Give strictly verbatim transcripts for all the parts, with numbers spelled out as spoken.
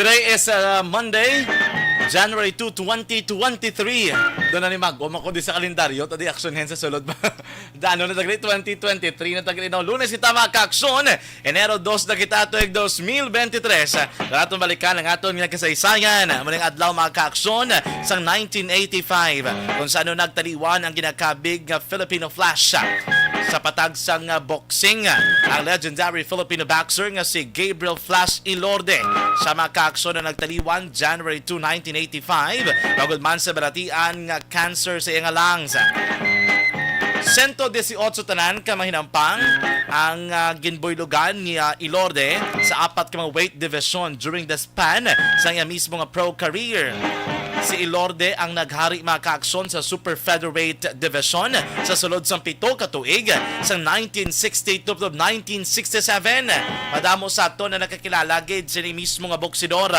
Today is uh, Monday, January two, twenty twenty-three. Doon na ni Magom ako di sa kalendaryo, to di aksyon hen sa sulod ba? Dano na tagli twenty twenty-three na tagli, no? Lunes kita, mga kaaksyon, Enero dos na kita, tuig dos mil bente tres. Sa aton balikan ang aton nga kasaysayan, muli nga adlaw, mga kaaksyon, sang nineteen eighty-five, kung saan nagtaliwan ang ginakabig nga Filipino Flash sa patag sang, ah, boxing, ang legendary Filipino boxer nga si Gabriel Flash Ilorde. Siya, mga kaaksyon, ang nagtaliwan January two, nineteen eighty-five, bangod man sa balatian nga cancer sa iyang lungs. Sento dieciocho tanan ka mahinampang ang, ah, ginbuylogan ni, ah, Ilorde sa apat ka mga weight division during the span sa iya mismo nga pro career. Si Ilorde ang naghari, mga kaaksyon, sa super featherweight division sa sulod sang pito ka tuig, sa nineteen sixty-two to nineteen sixty-seven. Madamo sa aton na nakakilala gid sini mismo nga boksidor.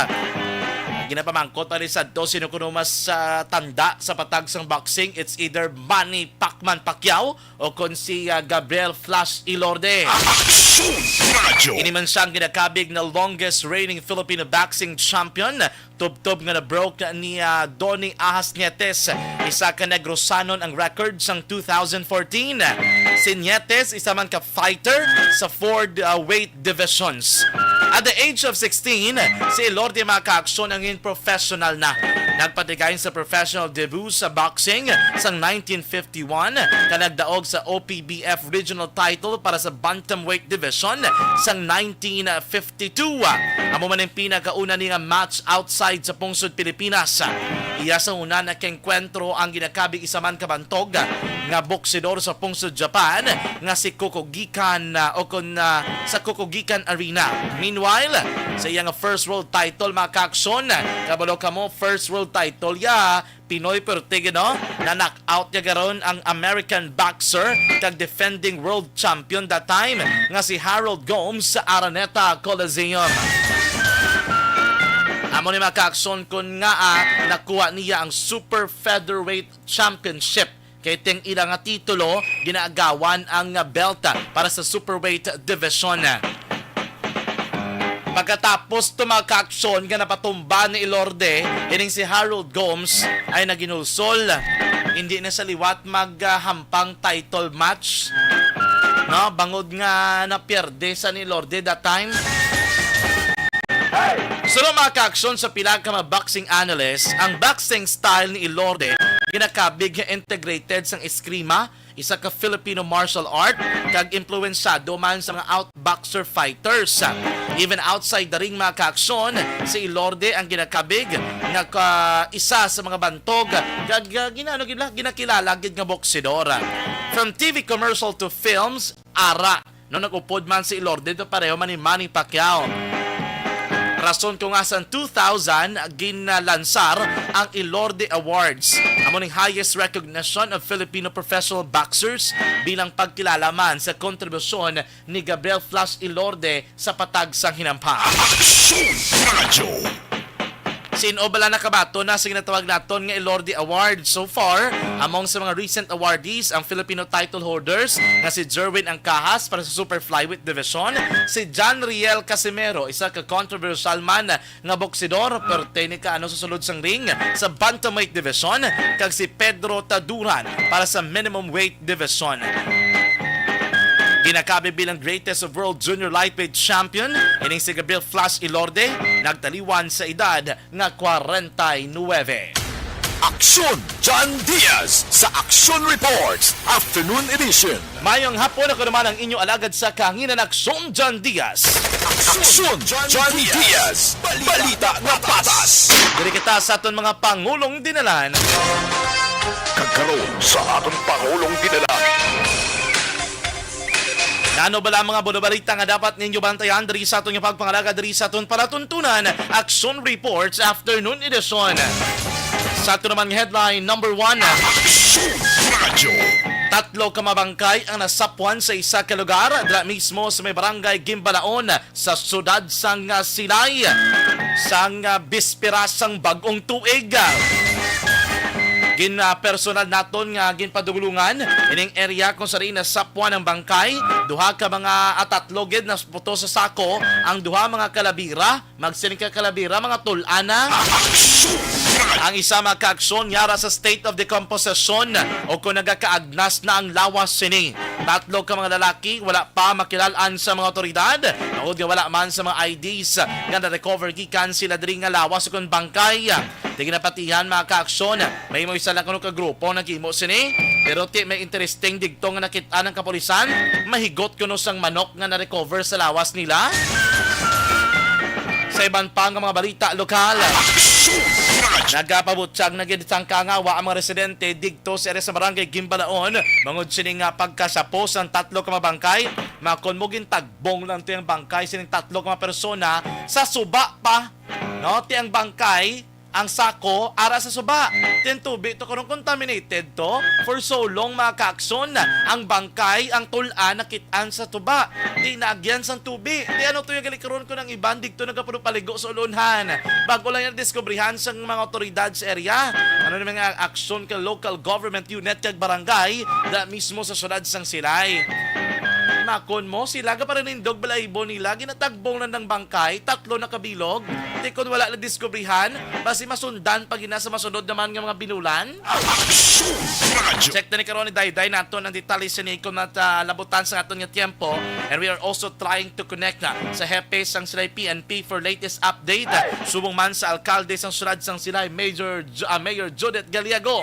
Ginapamangkot pa rin sa to sino kuno mas, ah, tanda sa patag sang boxing. It's either Manny Pacman Pacquiao o kon si, ah, Gabriel Flash Ilorde. Aksyon Radyo. Ini man siya ang ginakabig na longest reigning Filipino boxing champion, tubtob nga na-broke ni, ah, Donny Ahas Nietes, isa ka Negrosanon, ang record sang two thousand fourteen. Si Nietes isa man ka fighter sa four, ah, weight divisions. At the age of sixteen, si Ilorde, mga kaaksyon, ang in professional na. Nagpatigay sa professional debut sa boxing sang nineteen fifty-one, ka nagdaog sa O P B F regional title para sa bantamweight division sang nineteen fifty-two. Amo man ang pinakauna niya nga match outside sa pungsod Pilipinas. Iya sa una nakaengkwentro ang ginakabig isa man kabantog nga boksidor sa pungsod Japan nga si Kokogikan, ah, o kon, ah, sa Kokogikan Arena. Meanwhile, sa iya nga first world title, mga kaaksyon, kabalo kamo, first world title ya, Pinoy, pero tigin, no? Na-knock out niya garon ang American boxer kag defending world champion that time nga si Harold Gomes sa Araneta Coliseum. Amo ni, mga kaaksyon, kun ngaa nakuha niya ang super featherweight championship, kay ting ila nga titulo ginaagawan ang belt para sa superweight division. Pagkatapos to, mga kaaksyon, nga napatumba ni Ilorde, ining si Harold Gomes ay naginulsol. Hindi na siya liwat maghampang title match, no? Bangod nga napierde sa ni Ilorde that time. Suno, mga kaaksyon, sa pila ka mga boxing analyst, ang boxing style ni Ilorde ginakabig nga integrated sang eskrima, isa ka Filipino martial art, kag impluwensyado man sa mga outboxer fighters. Even outside the ring, mga kaaksyon, si Ilorde ang ginakabig nga ka, isa sa mga bantog kag, ah, ginano gid la, ginakilala gid nga boksidor. From T V commercial to films, ara, no, nag-upod man si Ilorde, to pareho man ni Manny Pacquiao. Rason ko nga sa two thousand ginlansar ang Ilorde Awards. Amo ning highest recognition of Filipino professional boxers bilang pagkilala man sa kontribusyon ni Gabriel Flash Ilorde sa patag sang hinampang. Aksyon Radyo. Sin-o bala nakabaton na sa ginatawag naton nga Ilorde Award? So far, among sa mga recent awardees, ang Filipino title holders nga si Jerwin Angcajas para sa Super Flyweight Division, si John Riel Casimero, isa ka controversial man nga boksidor, pertene ka ano sa sulod sang ring sa Bantamweight Division, kag si Pedro Taduran para sa Minimum Weight Division. Ginakabig bilang greatest of world junior lightweight champion ining si Gabriel Flash Ilorde, nagtaliwan sa edad nga kwarenta y nuwebe. Aksyon John Diaz sa Aksyon Reports Afternoon Edition. Mayong hapon, ako naman ang inyo alagad sa kahanginan, Aksyon John Diaz. Aksyon John Diaz. Balita nga patas. Diri kita sa aton mga pangulong dinalan. Kag karon sa aton pangulong dinalan. Ano bala ang mga bulobalita nga dapat ninyo bantayan diri sa aton nga pagpangalaga diri sa aton palatuntunan, Aksyon Reports Afternoon Edition? Sa ato naman nga headline number one, Aksyon Radyo. Tatlo ka mabangkay ang nasapwan sa isa ka lugar dira mismo sa may barangay Gimbalaon sa sudad sang, ah, Silay sang, ah, bispera sang bag-ong tuig. Gin, ah, personal naton nga ginpadulungan ining area kung sa diin nasapwan ang bangkay. Duha ka mga, ah, tatlo gid naputo sa sako ang duha mga kalabira. Magsiling ka kalabira, mga tul-ana. Ang isa, mga kaaksyon, yara sa state of decomposition o kung nagakaagnas na ang lawas sini. Tatlo ka mga lalaki wala pa makilal-an sa mga otoridad, tungod nga wala man sa mga I Ds nga na-recover gikan sila diri nga lawas o kung bangkay. Di ginapatihan, mga kaaksyon, may mo isa lang kuno ka grupo naghimo sini. Pero ti may interesting digto nga nakit-an ang kapulisan, mahigot kuno sang manok nga na-recover sa lawas nila. Sa iban pa nga mga balita lokal, nagapabutyag na gid sang kangawa ang mga residente digto sa area sa barangay Gimbalaon, bangod sini nga pagkasapo sang tatlo ka mga bangkay. Makon mo, gintagbong lang ti ang bangkay sining tatlo ka mga persona sa suba pa. No, ti ang bangkay, ang sako, ara sa suba. Ti ang tubi to karon contaminated to. For so long, mga kaakson, ang bangkay, ang tul-an, nakit-an sa tuba. Ti naagyan sang tubi. Ti ano to yung galikaron ko ng iban, digto nagapaligo sa ulunhan. Bago lang yan diskubrihan sang mga otoridad sa area. Ano na mga aksyon ka local government unit kag barangay, da mismo sa syudad sang Silay. Makon mo, sila ga paranindog balaibo nila, ginatagbong lang ng bangkay, tatlo na kabilog. Ti kon wala na diskubrihan, basi masundan pa gina sa masunod naman nga mga binulan. Aksyon Radyo. Check na ni karon ni Dayday nato ang detalye sini kung nata labutan sa aton nga tiempo. And we are also trying to connect na sa hepe sang Silay P N P for latest update. Subong man sa alkalde sang syudad sang Silay, Major Ju-, ah, Mayor Judith Gallego.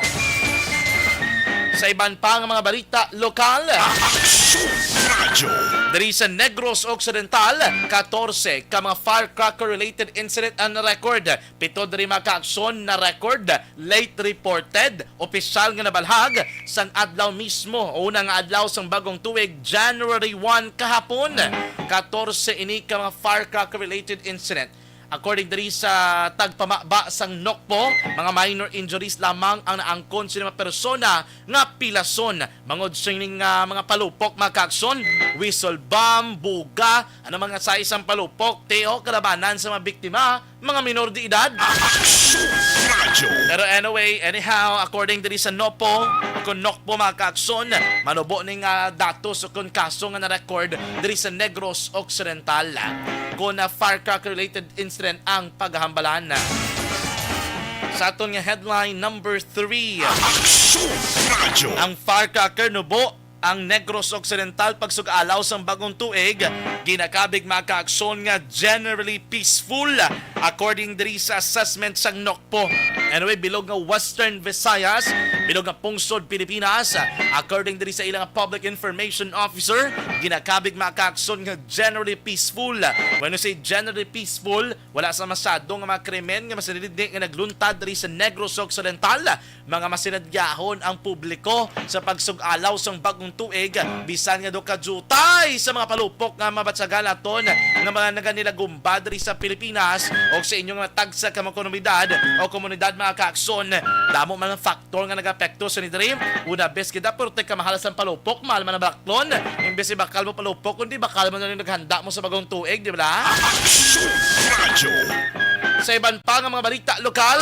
Sa iban pa nga mga balita lokal, Aksyon Radyo. Diri sa Negros Occidental, katorse ka mga firecracker-related incident ang na-record. Pito diri, mga kaaksyon, na-record, late reported, opisyal nga nabalhag sang adlaw mismo, una nga adlaw sang bagong tuig, January one kahapon. Katorse ini ka mga firecracker-related incident. According diri sa tagpamaba sang Nokpo, mga minor injuries lamang ang naangkon sa mga persona nga pilason. Bangod sa ining, ah, mga palupok, mga kaakson, whistle bomb, buga, ano mga sa isang palupok, teo, kalabanan sa mga biktima, mga minor de edad. Aksyon Radyo. Pero anyway, anyhow, according diri sa Nopo, kung Nokpo, mga kaakson, manubo ning, ah, datos o kung kaso nga na-record diri sa Negros Occidental. Kung, ah, firecracker-related incident ang paghambalan. Sa aton nga headline number three, Aksyon Radyo. Ang firecracker nubo ang Negros Occidental pagsugalaw sang bagong tuig, ginakabig, mga kaaksyon, nga generally peaceful, according diri sa assessment sang Nokpo. Anyway, bilog nga Western Visayas, bilog nga pungsod Pilipinas, according diri sa ilang public information officer, ginakabig, mga kaaksyon, nga generally peaceful. When we say generally peaceful, wala sa masyado nga mga krimen nga masinilid nga nagluntad diri sa Negros Occidental. Mga masinadyahon ang publiko sa pagsugalaw sang bagong tuig, bisan nga do kajutay sa mga palupok nga mabatyagan naton nga mga naganilagumba diri sa Pilipinas o sa inyong mga tagsa ka mga komunidad o komunidad, mga kaakson. Damo man ang faktor nga nagapekto sa ni diri. Una, bes kita, pero te kamahal sang palupok, mahal man ang baklon. Imbes ibakal mo palupok, kundi bakal mo na rin naghanda mo sa bagong tuig, di ba? Aksyon Radyo. Sa iban pa nga mga balita lokal,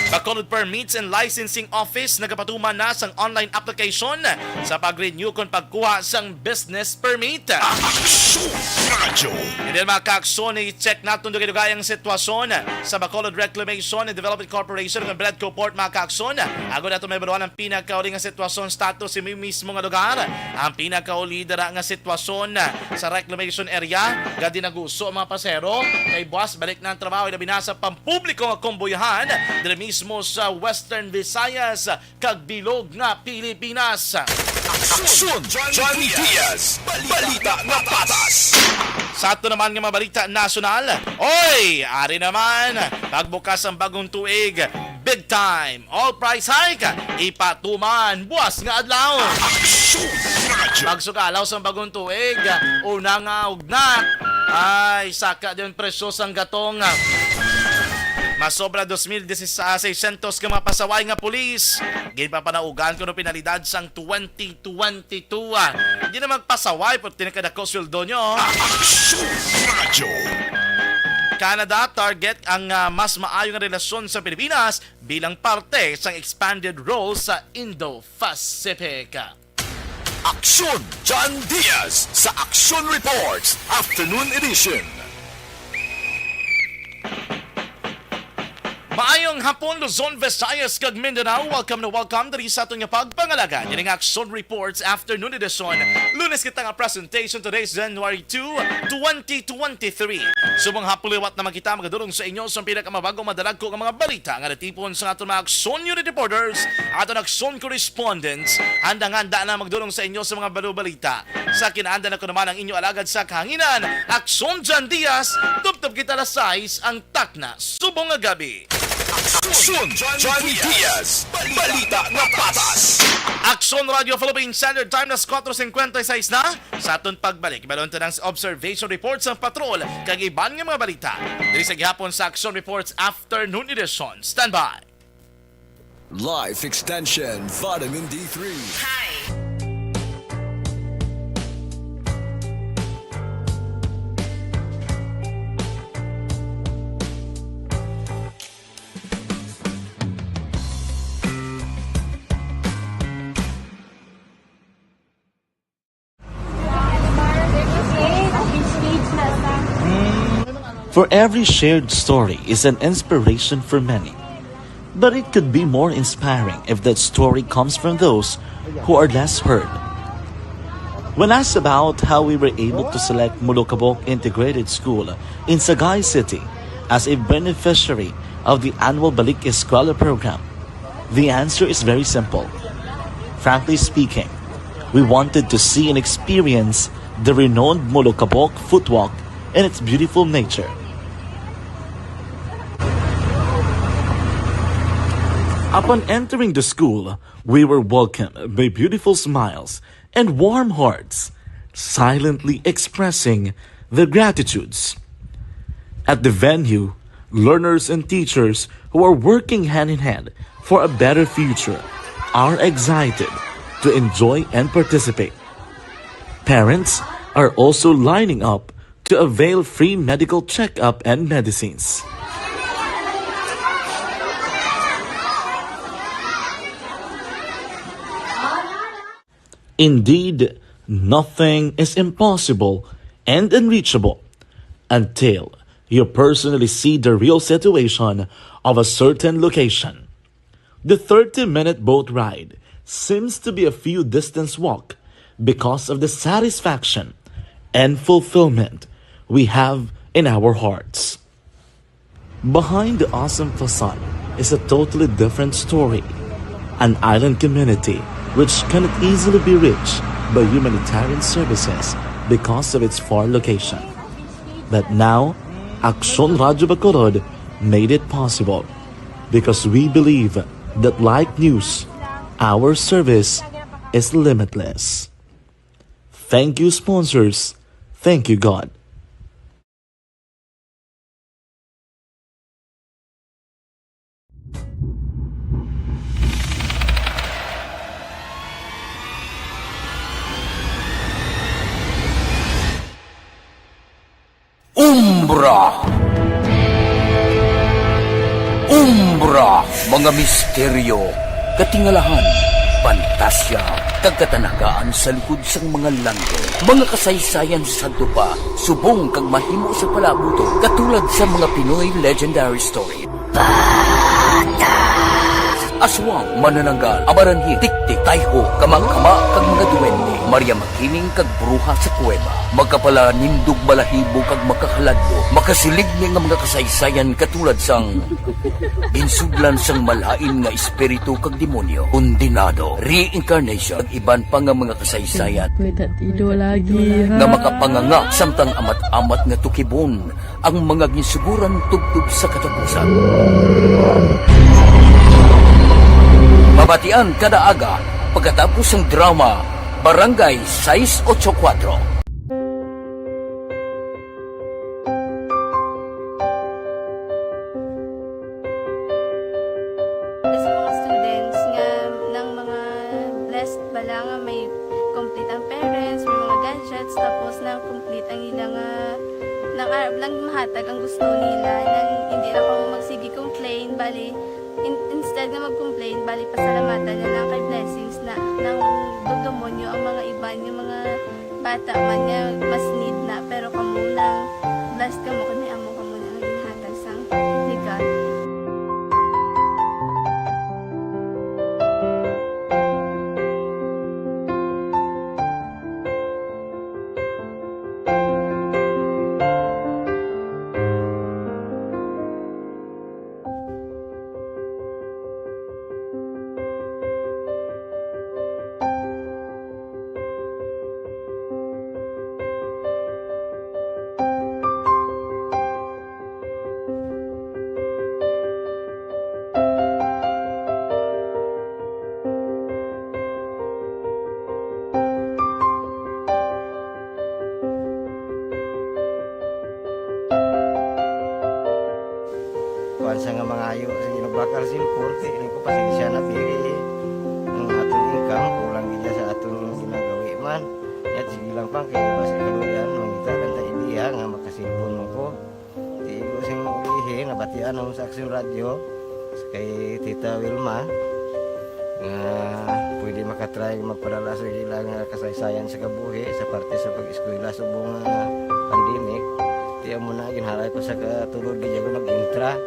Bacolod Permits and Licensing Office nagapatuman na sang online application sa pag-renew kon pagkuha sang business permit. Aksyon Radyo. And then, mga kaakson, i-check naton dugay-dugay ang sitwasyon sa Bacolod Reclamation and Development Corporation ng Bledco Port, mga kaakson. Ago nato may baluan ang pinakauli nga sitwasyon status sa mismo nga lugar. Ang pinakauli dira nga sitwasyon sa reclamation area, gadi naguso ang mga pasero kay buwas balik na ang trabaho, ilabi na sa pampubliko nga kumbuyahan diri mismo sa Western Visayas kag bilog nga Pilipinas. Aksyon John Diaz, balita nga patas. Sa ato naman nga mga balita nasyonal, oy, ari naman, pagbukas ang bagong tuig, big time. All price hike, ipatuman, buwas nga adlaw. Aksyon Radyo. Pagsugalaw sang bagong tuig, una nga ugnat. Ay, saka din presyo sang gatong. Masobra dos mil seiscientos ka mga pasaway nga pulis. Ginpapanaugan kuno penalidad sang twenty twenty-two, ah. Hindi na magpasaway, pero tinakadako sweldo nyo. Aksyon Radyo. Canada target ang, ah, mas maayo nga relasyon sa Pilipinas bilang parte sang expanded role sa Indo-Pacific. Aksyon John Diaz sa Aksyon Reports Afternoon Edition. Maayong hapon, Luzon, Visayas, kag Mindanao. Welcome na welcome diri sa aton nga pagpangalagad. Ini nga Aksyon Reports Afternoon Edition. Lunes kita nga presentation, today is January two, twenty twenty-three. Subong hapon liwat naman kita magadulong sa inyo sa pinakamabago, madalagko nga mga balita nga natipon sa aton mga Aksyon Unit Reporters, aton Aksyon Correspondents. Handang-handa na magdulong sa inyo sa mga balubalita. Sa kinaandan ako naman ang inyo alagad sa kahanginan, Aksyon John Diaz. Tubtob kita alas sais ang takna subong nga gabi. Aksyon John Diaz, balita nga patas. Aksyon Radio Philippine Standard Time, alas kuwatro singkwenta y seis na. Sa aton pagbalik, ibalon ta ang observation report sa patrol kag iban nga mga balita diri sa gihapon sa Aksyon Reports Afternoon Edition. Standby. Life Extension Vitamin D three. Hi. For every shared story is an inspiration for many. But it could be more inspiring if that story comes from those who are less heard. When asked about how we were able to select Molokabok Integrated School in Sagay City as a beneficiary of the annual Balik Eskwela program, the answer is very simple. Frankly speaking, we wanted to see and experience the renowned Molokabok footwalk and its beautiful nature. Upon entering the school, we were welcomed by beautiful smiles and warm hearts, silently expressing their gratitudes. At the venue, learners and teachers who are working hand in hand for a better future are excited to enjoy and participate. Parents are also lining up to avail free medical checkup and medicines. Indeed, nothing is impossible and unreachable until you personally see the real situation of a certain location. The thirty-minute boat ride seems to be a few distance walk because of the satisfaction and fulfillment we have in our hearts. Behind the awesome facade is a totally different story. An island community which cannot easily be reached by humanitarian services because of its far location. But now, Aksyon Radyo Bacolod made it possible because we believe that, like news, our service is limitless. Thank you, sponsors. Thank you, God. Umbra. Umbra, mga misteryo, katingalahan, pantasya, kag katanagaan sa likod sang mga langit. Mga kasaysayan sa sadto pa, subong kag mahimo sa palaabuton, katulad sa mga Pinoy legendary story. Aswang, manananggal, amaranhit, tiktik, tayho, kamangkama, kag mga duwende. Maria Makiling kag bruha sa kuweba. Makapalanindog balahibo kag makahaladlo. Makasiligni nga mga kasaysayan katulad sang ginsudlan sang malain nga espiritu kag demonyo, kondenado, reincarnation, kag iban pa nga mga kasaysayan May tatido lagi, ha? nga makapanganga samtang amat-amat nga tukibon ang mga ginsuguran tubtob sa katapusan. Mabatian kada aga pagkatapos sang drama Barangay sais ocho kuwatro. Sa mga students nga nang mga blessed bala nga may complete ang parents, may mga gadgets, tapos na complete ang ila nga Nang arab lang mahatag ang gusto nila, nang hindi na ko magsige complain, bali, in-, instead nga mag-complain, bali, pasalamatan na lang kay blessings na, nang dudumonyo ang mga iban, yung mga bata man nga mas need na, pero kamo nang blessed kamo, kay may amo kamo na nga ginhatag sang legal. Kuwan sa nga mangayo sa ginubakal simpon, kay ini ko pasensya na, pili ang aton income, kulang gid sa aton ginagawi man. Yat, sige lang pa, kay basi kaluyan, mangita lang ta idea nga makasilpon mo ko. Di ko sing ulihi, nabatian ang sa Aksyon Radyo, kay Tita Wilma, nga pwede makatry magpadala sa ila nga kasaysayan sa kabuhi sa parte sa pag-eskwela subong nga pandemic. Di amo na, ginhalay ko sa katulod, di ako nag-intra.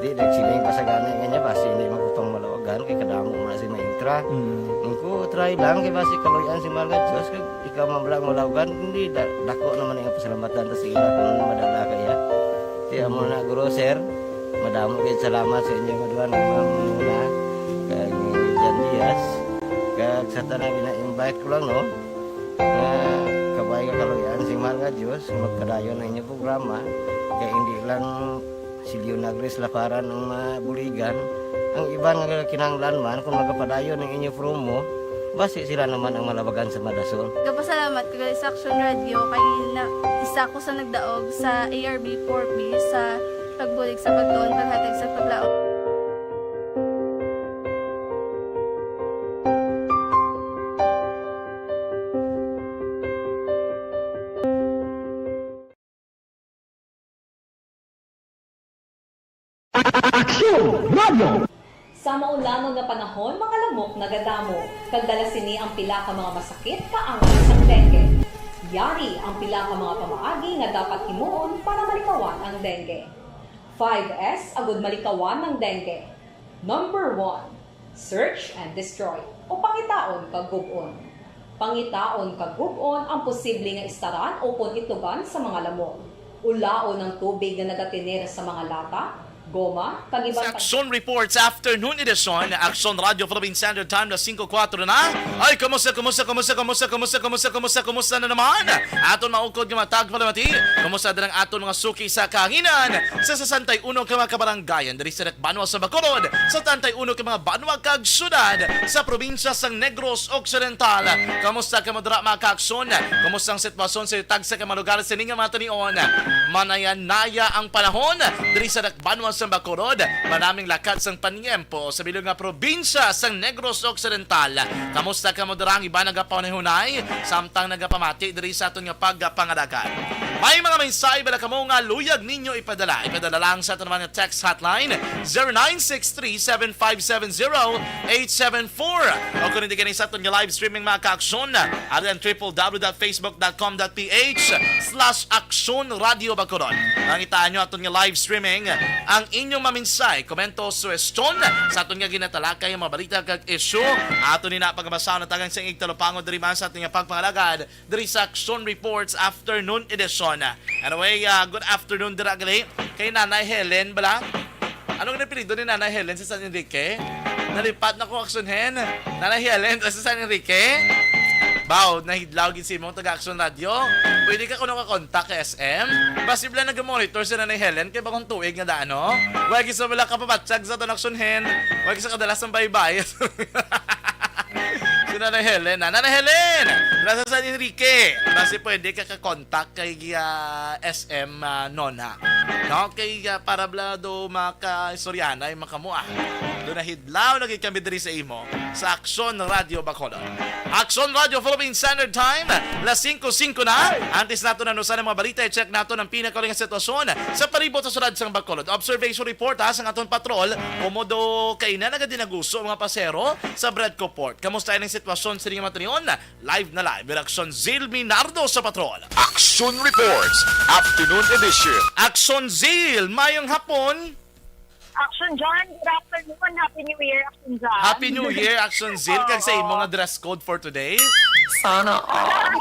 Di, nagsiling pa sa gani nga niya, basi hindi man ko pang malawagan, kay kadamo mo na si maintra. Mm. Ang ko, try lang, kay basi kaluyan si mahal nga Diyos, kag ikaw man lang malawagan, hindi, da-, dako naman ang pasalamatan ta sa ila kung ano madala kaya. Kaya mo na, guro, sir, madamo kayo salamat sa inyo nga duha, ni Ma'am Luna, kag ni Jan Diaz, kag sa tanan, gina-invite ko lang, no, nga kabay nga kaluyan si mahal nga Diyos, magpadayon ang inyong programa, kay hindi lang si Leonagres Laparan ang mabuligan. Ang iban nga kinahanglan man, kung magapadayon ang inyo promo, basi sila naman ang malabagan sa madasol. Gapasalamat ko sa Aksyon Radyo kay na, isa ko sa nagdaog sa A R B four B sa pagbulig sa pagtuon, paghatag sa paglaom. Aksyon Radio. Sa maulanon nga panahon, mga lamok nagadamo, kag dala sini ang pila ka mga masakit kaangay sang dengue. Yari ang pila ka mga pamaagi nga dapat himuon para malikawan ang dengue. Five S agud malikawan ang dengue. Number one, search and destroy, o pangitaon kag gub-on. Pangitaon kag gub-on ang posible nga istaran ukon itlugan sa mga lamok. Ulaon ang tubig nga nagatener sa mga lata, goma, kag iban Sa pa. Aksyon Reports Afternoon Edition, Aksyon Radyo Provincial Time na singko kuwatro na. Ay, kumusta, kumusta, kumusta, kumusta, kumusta, kumusta, kumusta, kumusta na naman? Aton maukod nga matag palamati. Kumusta din ang aton mga suki sa kahanginan sa sesenta y uno ka mga kabarangayan diri sa Banwa sa Bacolod, sa tantay uno ka mga banwa kag syudad sa probinsya sang Negros Occidental. Kamusta kamo dira, mga kaaksyon? Kamusta ang sitwasyon sa tagsa ka mga lugar sa ining mga tanion? Manayanaya ang panahon diri sa Dakbanwa sa Bacolod. Maraming lakat sang panyempo sa bilog nga probinsya sang Negros Occidental. Kamusta kamo dira? Ang iba nagapaunay-hunay, samtang nagapamati diri sa aton nga pagpangalagad. May mga mensahe bala kamo nga luyag ninyo ipadala? Ipadala lang sa aton naman nga text hotline, zero nine six three seven five seven zero eight seven four. O kung hindi kini sa aton nga live streaming, mga kaaksyon, ari ang triple W dot facebook dot com dot ph slash aksyon radio Bacolod. Pangitaan nyo aton nga live streaming ang inyong maminsay, komento, suwestyon sa aton nga ginatalakay nga mga balita kag isyu. Aton ni na pagabasa na tagang sa inyong talupangon diri man sa aton nga pagpangalagad diri sa Aksyon Reports Afternoon Edition. Anyway, ah, good afternoon dira gali kay Nanay Helen bala. Ano nga apelyido ni Nanay Helen sa San Enrique? Nalipat na ko, Aksyon Hen. Nanay Helen sa San Enrique? Baw, nahidlaw gid si imong taga Aksyon Radio. Pwede ka kuno ka kontak kay S M. Basi bala nag-monitor si Nanay Helen kay bagong tuig nga daan, no? Wag isa wala ka pabatsag sa aton Aksyon Hen. Wag isa kadalas ang baybay. Si Nanay Helen, ah. Nanay Helen! Nasa San Enrique. Basi pwede ka ka-contact kay, ah, S M, ah, Nona. No? Kay, ah, para bala do makaistoryahanay, makamu, ah. Do nahidlaw lagi kami diri sa imo. sa Aksyon Radio Bacolod. Aksyon Radio Philippine Standard Time, las singko singko na. Antes nato na nusan ang mga balita, i-check nato ang pinakauling sitwasyon sa palibot sa syudad sang Bacolod. Observation report ha, sang aton patrol, komodo kay na nagadinaguso ang mga pasero sa Bredco Port. Kamusta ang sitwasyon sa inyong mga tinion? Live na live, Aksyon Zil Minardo sa patrol. Aksyon Reports, Afternoon Edition. Aksyon Zil, mayong hapon. Action John, good afternoon. Happy New Year, Action John. Happy New Year, Action Zil. Kag sa imo nga dress code for today. Sana all.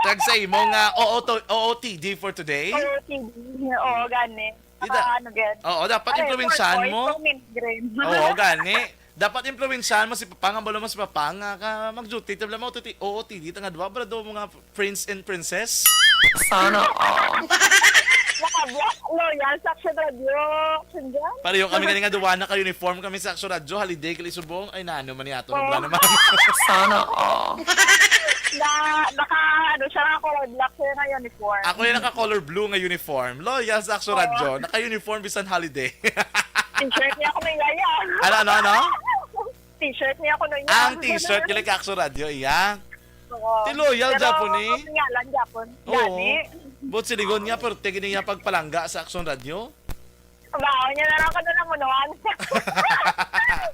Kag sa imo nga O O to, O O T D for today. O O T D. Oo, gani. Di da- Naka, ano, gid. Oo, dapat Ay, impluwensyahan four mo. Points, so mini green. Oo, gani. Dapat impluwensyahan mo si Papa, nga balo mo si Papa, nga ka mag-duty, tabla mo, O T D, O O T D, tanga dua, brado mo nga prince and princess. Sana all. Naka-black, loyal sa Action Radio. Action John. Pareho kami gani nga duwa, naka-uniform kami sa Action Radio, holiday kali subong. Ay, nano man yato, Oh. Sobra naman. Sana all. Na, naka, ano siya, naka-color black siya nga uniform. Ako yung naka-color blue nga uniform. Loyal sa Action Oh. Radio, naka-uniform bisan holiday. T-shirt niya ako ng yaya. Ano, ano, ano? T-shirt niya ako ng yaya. Ang t-shirt, kila ka Action Radio, iya. Oo. Ti loyal Pero gyapon, eh. Kapangalan gyapon. Oo. Gani. Buot silingon nga, pero tigin niya pagpalangga sa Action Radio. Baon niya na lang ko na namunuan.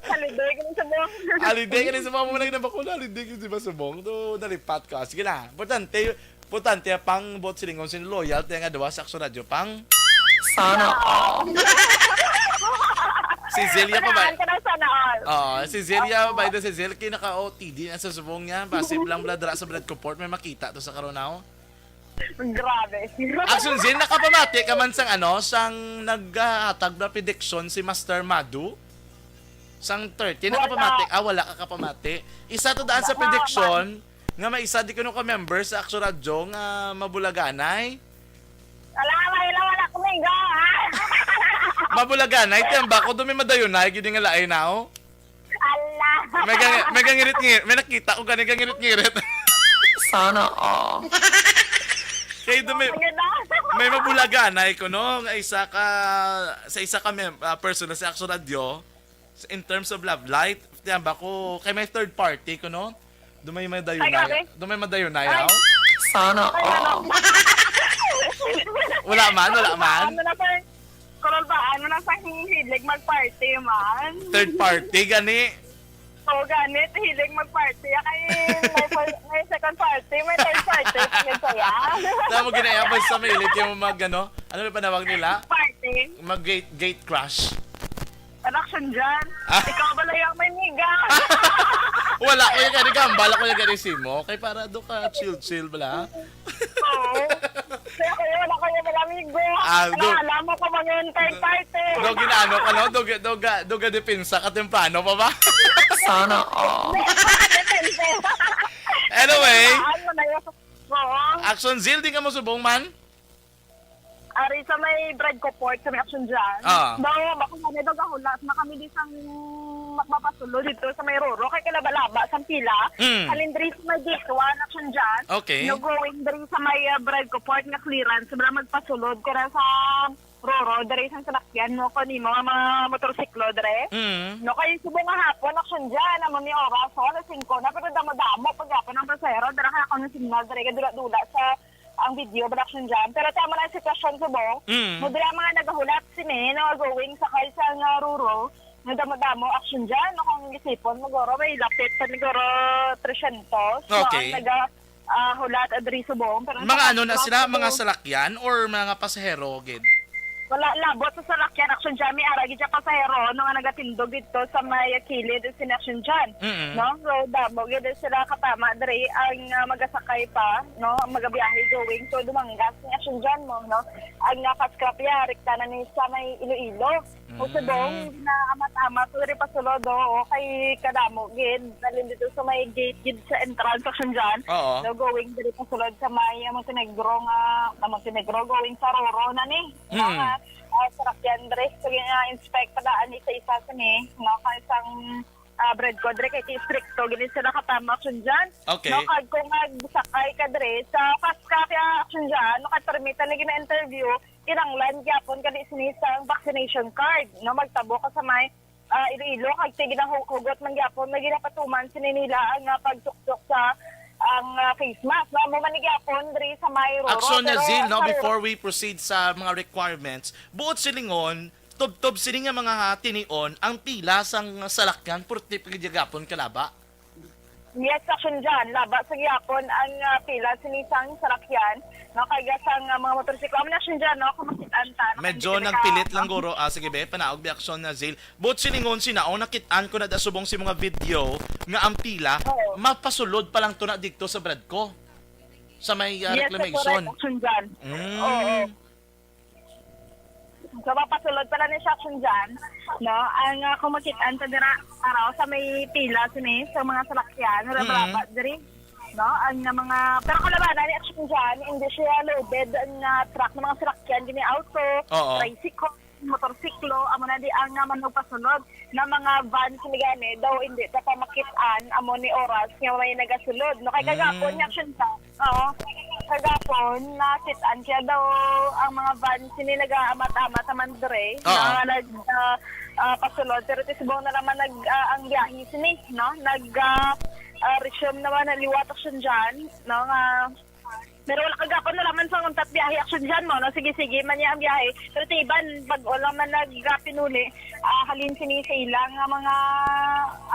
Holiday ko sa buong. Holiday ka rin sa mga mga nagdabakula. Holiday ka, di ba, subong? Do, nalipat ka. Sige na. Importante, importante, pang buot silingon, sin loyal, tayo nga duwa sa Action Radio, pang. Sana all. Si Zelia pa ba? Unahan ka ng sana all. Oo, si Zelia, Oo. By the, si Zelia, kinaka-O T D na sa subong niya. Basi lang bala dira sa Bredco Port, may makita to sa karon, oh. Grabe. Action Zin, nakapamati ka man sang ano, sang naghatag na prediction si Master Madu? Sang thirty, Wala. Nakapamati? Ah, wala ka kapamati. Isa to daan sa Wala, prediction nga may isa di kuno ka member sa Action Radio nga mabulaganay. Wala, wala, wala ko minggo, ha? Mabulaganay, tiyamba ko, do may madayunay, gid nga laay na, oh. Ala. May gang-, may gangirit-ngirit, may nakita ko gani gangirit-ngirit. Sana all. Kay do may, Ano na? May mabulaganay ko, no, nga isa ka, sa isa ka mem-, ah, person na sa Action Radio, sa, in terms of love life, tiyamba ko, kay may third party ko, no? Do may madayunay. Ay, grabe. Do may madayunay, Ay. Aw? Sana Ay, ano? All. Wala man, wala man. Ano na, sir? Kululbaan mo na sa hilig mag-party man. Third party, gani. Oo, gani. Hilig mag-party. Kay may fir-, may second party, may third party. Pagod saya. Tama, ginaya, basta mahilig kayo mag, ano, ano may panawag nila? Party. Mag-gate, gate crash. Action dyan. Ah. Ikaw ba lang yung may niga? Wala ko yung gani, gambala ko yung gani simo. Kay para do ka chill-chill bala. Oo. Kaya kayo, wala kayo mga amigo. Ah, do- Wala mo ka mga third party. Do ginaano ka, no? Do, do, do, do depensa ka temprano pa ba? Sana all. Depende. Anyway. Saan mo na yun? Oo. Action Zil, di ka mo subong man? Ari sa may Bredco Port, sa may Action dyan. Ah. Daw, bako nga, daw gahulat na kami di sang magpapasulod dito sa may Roro. Kay kalabalaba, sang pila. Mm. Halin diri sa may gate one, Action dyan. Okay. No, going diri sa may, ah, Bredco Port nga clearance, wala magpasulod ka na sa Roro, diri sa salakyan mo, kung imo nga mga motorsiklo, diri. Mm. No, kay subong nga hapon, Action dyan, amo ni oras, oh, alas singko na, pero damo-damo, pagyapon ang pasahero, dira kaya ako ng signal, diri, kadula-dula sa ang video, production dyan. Pero tama na ang sitwasyon subong. Mm. Mo dira mga nagahulat sini, no, going sa kay sa nga Roro, nga damo-damo action dyan, no, kung isipon mo, guro, may lapit pa ni guro three hundred, no, Okay. Ang naga, ah, hulat, ah, diri subong. Pero Mga sa ano na sila? Mga Roro, salakyan or mga pasahero, gid? Wala, labot sa salakyan, action dyan, may ara gid siya pasahero, no, nga nagatindog dito sa may kilid, sin action dyan. Mm-mm. No? So, damo gid sila katama diri ang, ah, magasakay pa, no? Magabiyahe going to Dumangas ni action dyan mo, no? Ang, ah, fast craft ya, rekta na ni sa may Iloilo. Mm. Usudong na amat-amat diri pasulod, o kay kadamo gid, dalin dito sa may gate gid sa entrance action dyan. Oo. No, going diri pasulod sa may, ah, Montenegro nga, ah, Montenegro going sa Roro na ni. Mm. Nga, ah, sarakyan diri. So, gina-inspect pa daan isa-isa sini, no? Kay isang ah, Bredco, diri kay istrikto gid sila katama action dyan. Okay. No, kag kung magsakay ka diri sa fast craft ya action dyan, no, kay permit na gina-interview, kinanglan gyapon ka di sini sa vaccination card, no, magtabo ka sa may, ah, Iloilo, kag ti ginahugot man gyapon nga ginapatuman sini nila ang, ah, pagsuksok sa ang, ah, face mask. No? Amo man ni gyapon diri sa may Roro, Aksyon na, pero Zil, no, sa Roro before we proceed sa mga requirements, buot silingon, tubtob sini nga mga tinion ang pila sang salakyan, purti pa gid gyapon kalaba. Yes, Action Jan, laba sa gyapon ang, ah, pila sini sang salakyan, no, kay ga sang, ah, mga motorsiklo. Amo na, Action Jan, no, kung makit-an ta, no, kay Medyo hindi ka nagpilit lang, naka- guro. Ah, sige, be, panaog, be, Aksyon na, Zil. Buot silingon, sina, ang nakit-an ko na da subong si mga video nga ang pila, Oo. mapasulod pa lang to na dito sa Bradco. Sa may, ah, Yes, reclamation. Correct, Action Jan. Mm. Oo. So, mapasulod pala ni siya, Action Jan, no? Ang, ah, kung makit-an ta dira, araw sa may pila sini sa mga salakyan, Mm. raba-raba diri, no? Ang, ah, mga, pero kalabanan ni Action Jan, hindi siya loaded ang, ah, truck ng mga salakyan, gini auto, Oo. tricycle, motorsiklo, amo na di ang, ah, manugpasulod na mga van sini gani, daw hindi ta pa makit-an, amo ni oras nga may nagasulod, no? Kay kagapon Mm. ni Action Jan, Oo. Kagapon, nakit-an siya daw ang mga van sini nag-aamat-amat naman dire, Oo. na nag, ah, ah, pasulod. Pero ti subong na naman nag, ah, ang biyahe sini, no? Nag, ah, ah, resume naman ang liwat, Action Jan, no? Nga, pero wala kagapon na naman sa untat biyahe, Action Jan, mo, no? Sige, sige man niya ang biyahe. Pero ti iban, bag-o lang man nag, ah, pinuli, ah, halin sini sa ilang nga mga,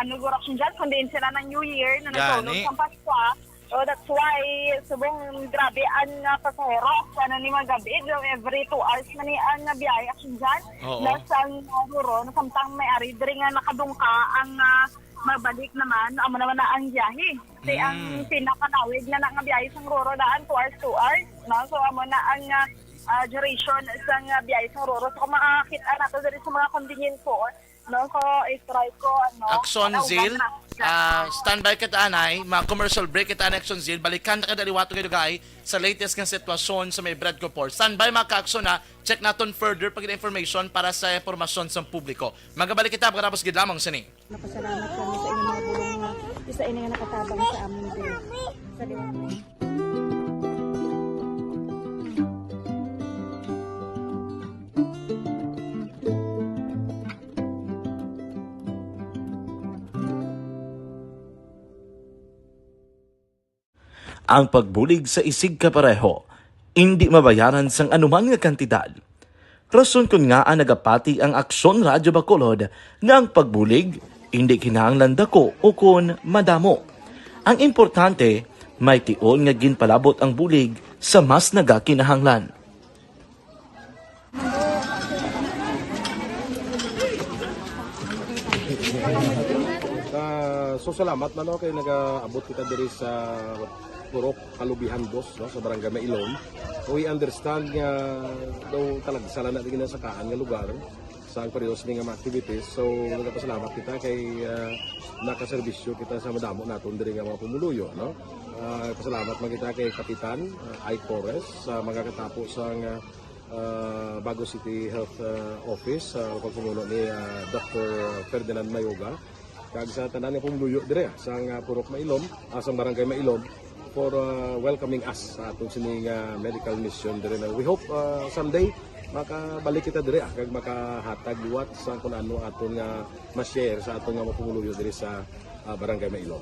ano, guro, Action Jan, kundi sila ng New Year na nagkaulog Gani. sa Pasko, ah. So, that's why, subong grabe ang, ah, pasahero. Sana ni magabi, so every two hours man ni ang, ah, biyahe, Action Jan. Oo. Plus ang, ah, Roro, na samtang may ari diri nga nakadungka ang, ah, mabalik naman, amo naman na ang biyahe. Kay ang Mm. pinakalawig na na nga biyahe sang Roro daan, two hours, two hours, no? So, amo na ang, ah, ah, duration sang, ah, biyahe sang Roro. So, kung makakita nato diri sa mga convenience store, no? So, i-try ko, ano, Action ano, Zil, uban na. Ah, standby kita, anay. Mga commercial break kita, anay, Action Zil. Balikan na kita liwat kay Dugay sa latest nga sitwasyon sa may Bradco Port. Standby, mga ka-action, ha. Check naton further pag information para sa impormasyon sa publiko. Magabalik kita pagkatapos gid lamang sini. Napasalamat kami sa inyong mga bulong nga isa ini nga nakatabang sa amin diri. Sa liwat. Ang pagbulig sa isigkapareho indi mabayaran sang anuman nga kantidad. Rason kon ngaa nagapati ang Aksyon Radyo Bacolod nga ang pagbulig indi kinahanglan dako ukon madamo. Ang importante, may tion nga ginpalabot ang bulig sa mas nagakinahanglan. Ah, so, salamat man, no, kay nagaabot kita diri sa Purok Kalubihan Dos, no, sa Barangay Mailom. We understand nga daw talagsa lang na di ginasakaan nga lugar sa ang periodo sini nga mga activities. So, nagapasalamat kita kay, ah, nakaserbisyo kita sa madamo naton diri nga mga pumuluyo, no? Ah, pasalamat man kita kay Kapitan, ah, Ike Torres, sa mga katapo sang, ah, ah, Bago City Health, ah, Office, sa pagpamuno ni, ah, Doctor Ferdinand Mayoga, kag sa tanan nga pumuluyo dire, ah, sang, ah, Purok Mailom, ah, sang Barangay Mailom, for, ah, welcoming us sa aton sini nga medical mission dire na we hope, ah, someday makabalik kita dire, ah, kag makahatag liwat sa kun ano aton nga ma-share sa aton nga mga pumuluyo dire sa, ah, Barangay Mailom.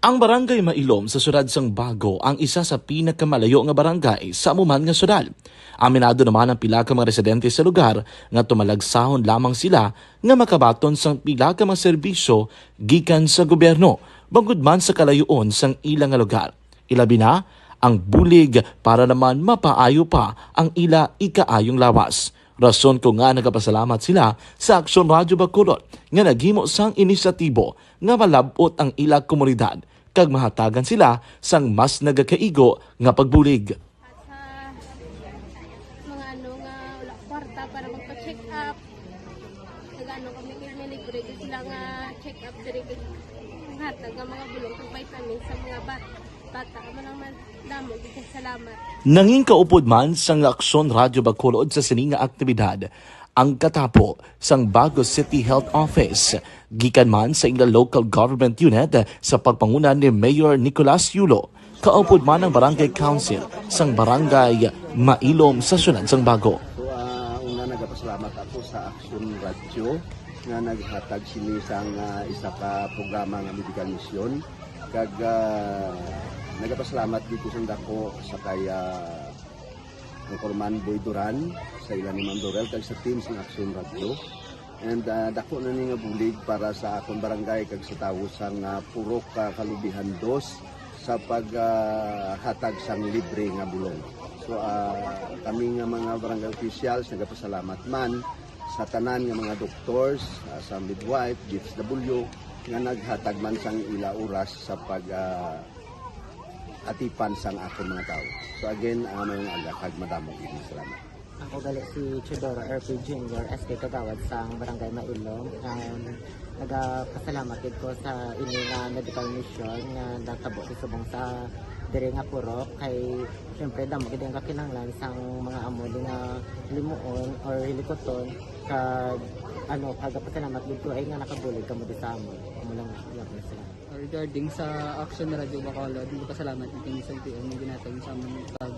Ang Barangay Mailom sa siyudad sang Bago ang isa sa pinakamalayo nga barangay sa amo man nga siyudad. Aminado naman ang pila ka mga residente sa lugar nga tumalagsahon lamang sila nga makabaton sang pila ka mga serbisyo gikan sa gobyerno, bangod man sa kalayoon sang ila nga lugar. Ilabi na ang bulig para naman mapaayo pa ang ila ikaayong lawas. Rason ko nga nagapasalamat sila sa Aksyon Radyo Bacolod nga naghimo sang inisyatibo nga malab-ot ang ila komunidad kag mahatagan sila sang mas nagakaigo nga pagbulig. Sa mga ano nga wala kwarta para magpa-check up, nag-ano kami, may libre gyud sila nga check up diri, kag hatag nga mga bulong kag vitamins sa mga bat-, bata. Amo lang man, damo gyud kay salamat. Nangin kaupod man sang Aksyon Radyo Bacolod sa sini nga aktibidad ang katapo sang Bago City Health Office, gikan man sa ila local government unit sa pagpanguna ni Mayor Nicolas Yulo. Kaupod man ang Barangay Council sang Barangay Mailom sa siyudad sang Bago. So, ah, una, nagapasalamat ako sa Aksyon Radyo nga naghatag sini sang, ah, isa ka programa nga medical mission. Kag, ah, nagapasalamat dito sa dako sa kay, ah, Anchorman Boy Duran, sa ila ni Ma'am Dorel, kag sa team sang Action Radio. And, ah, dako na ni nga bulig para sa akon barangay kag sa tawo sang, ah, Purok, ah, Kalubihan Dos sa pag, ah, hatag sang libre nga bulong. So, ah, kami nga mga barangay officials nagapasalamat man sa tanan nga mga doctors, ah, sa midwife, D S W, nga naghatag man sang ila oras sa pag, ah, atipan sang akon mga tawo. So again, ah, maayong aga kag madamo gid nga salamat. Ako gali si Teodoro R P Junior, S K Kagawad sang Barangay Mailom. Um, nagapasalamat gid ko sa ini nga medical mission nga natabo sa subong sa diri nga purok. Kay, syempre, damo gid ang kakinahanglan sang mga amo ni nga limuon or hilikuton. Kag, ano, kagapasalamat gid ko ay nga nakabulig kamo di sa amo. Amo lang, yun, salamat. Regarding sa Action Radio Bacolod, nagpasalamat din kami sa L T O nga ginhatag sa amon pag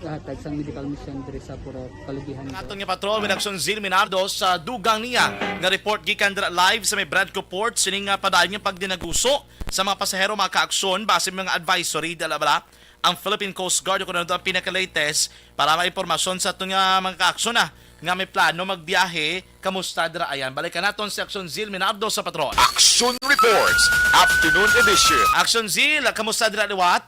hatag sang medical mission diri sa Purok Kalubihan. Ang aton nga patrol, Min Action Zil Minardo, sa dugang niya nga report gikan dira live sa may Bradco Port, sining nga padayon nga pagdinaguso sa mga pasahero, mga kaaksyon, base mga advisory, dala bala ang Philippine Coast Guard, kung ano ang pinaka-latest para may impormasyon sa aton nga mga kaaksyon na nga may plano magbiyahe. Kamusta dira ayan? Balikan naton si Action Zil Minardo sa patrol. Action Reports, Afternoon Edition. Action Zil, kamusta dira liwat?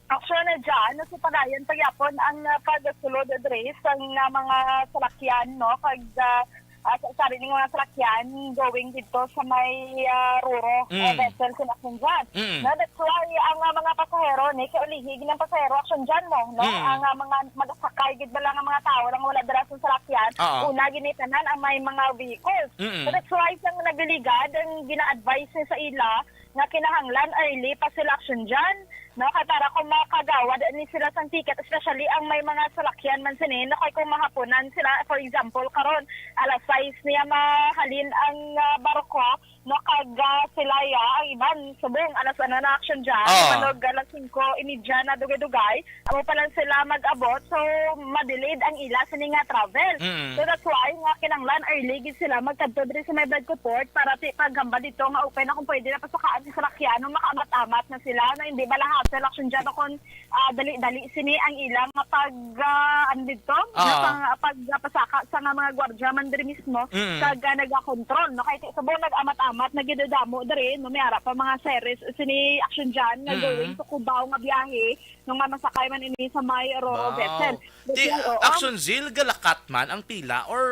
Action na dyan, nasa padayon pagyapon ang, ah, pagsulod diri sa nga mga salakyan, no? Kag, ah, ah, sa, sa ning mga salakyan going dito sa may, ah, Roro, ah, Mm. vessel sa Action dyan. Mm. No, that's why ang, ah, mga pasahero, ni kay ulihi gid ang pasahero, Action dyan, no? No? Mm. Ang, ah, mga magasakay gid ba lang ang mga tao lang wala dira sa salakyan, Oo. una gini tanan ang may mga vehicles. Mm. So that's why sang nagligad ang gina-advise ni sa ila nga kinahanglan early pa sila, Action dyan, no? Kay para kung makagawad ni sila sang ticket, especially ang may mga salakyan man sini, no? Kay kung mahapunan sila, for example, karon alas sais niya mahalin ang, ah, barko, no? Kag, ah, sila ya, ang iban subong alas ano na, Action dyan, Oo. manog alas singko imedya na dugay-dugay, amo pa lang sila mag-abot, so ma-delayed ang ila sini nga travel. Mm. So that's why nga kinahanglan early gid sila magkadto diri sa may Bradco Port para ti paghambal dito nga okay na kung pwede na pasakaan sa salakyan, no, makaamat-amat na sila, no, hindi bala hassle, Action dyan, no, kung, ah, dali-dali sini ang ilang pag, ah, ano dito, Ah. nga pang, pagpasaka sa nga mga gwardiya man diri mismo, Mm. kag, ah, nagakontrol, no, kay ti subong nag-amat-amat, nagidadamo diri, no, may ara pa mga series sini, Action dyan, nga Mm. going to Cubao nga biyahe, nung nga masakay man ini sa may Roro Wow. vessel. Ti, Kasi, oo. Action Zil, galakat man ang pila or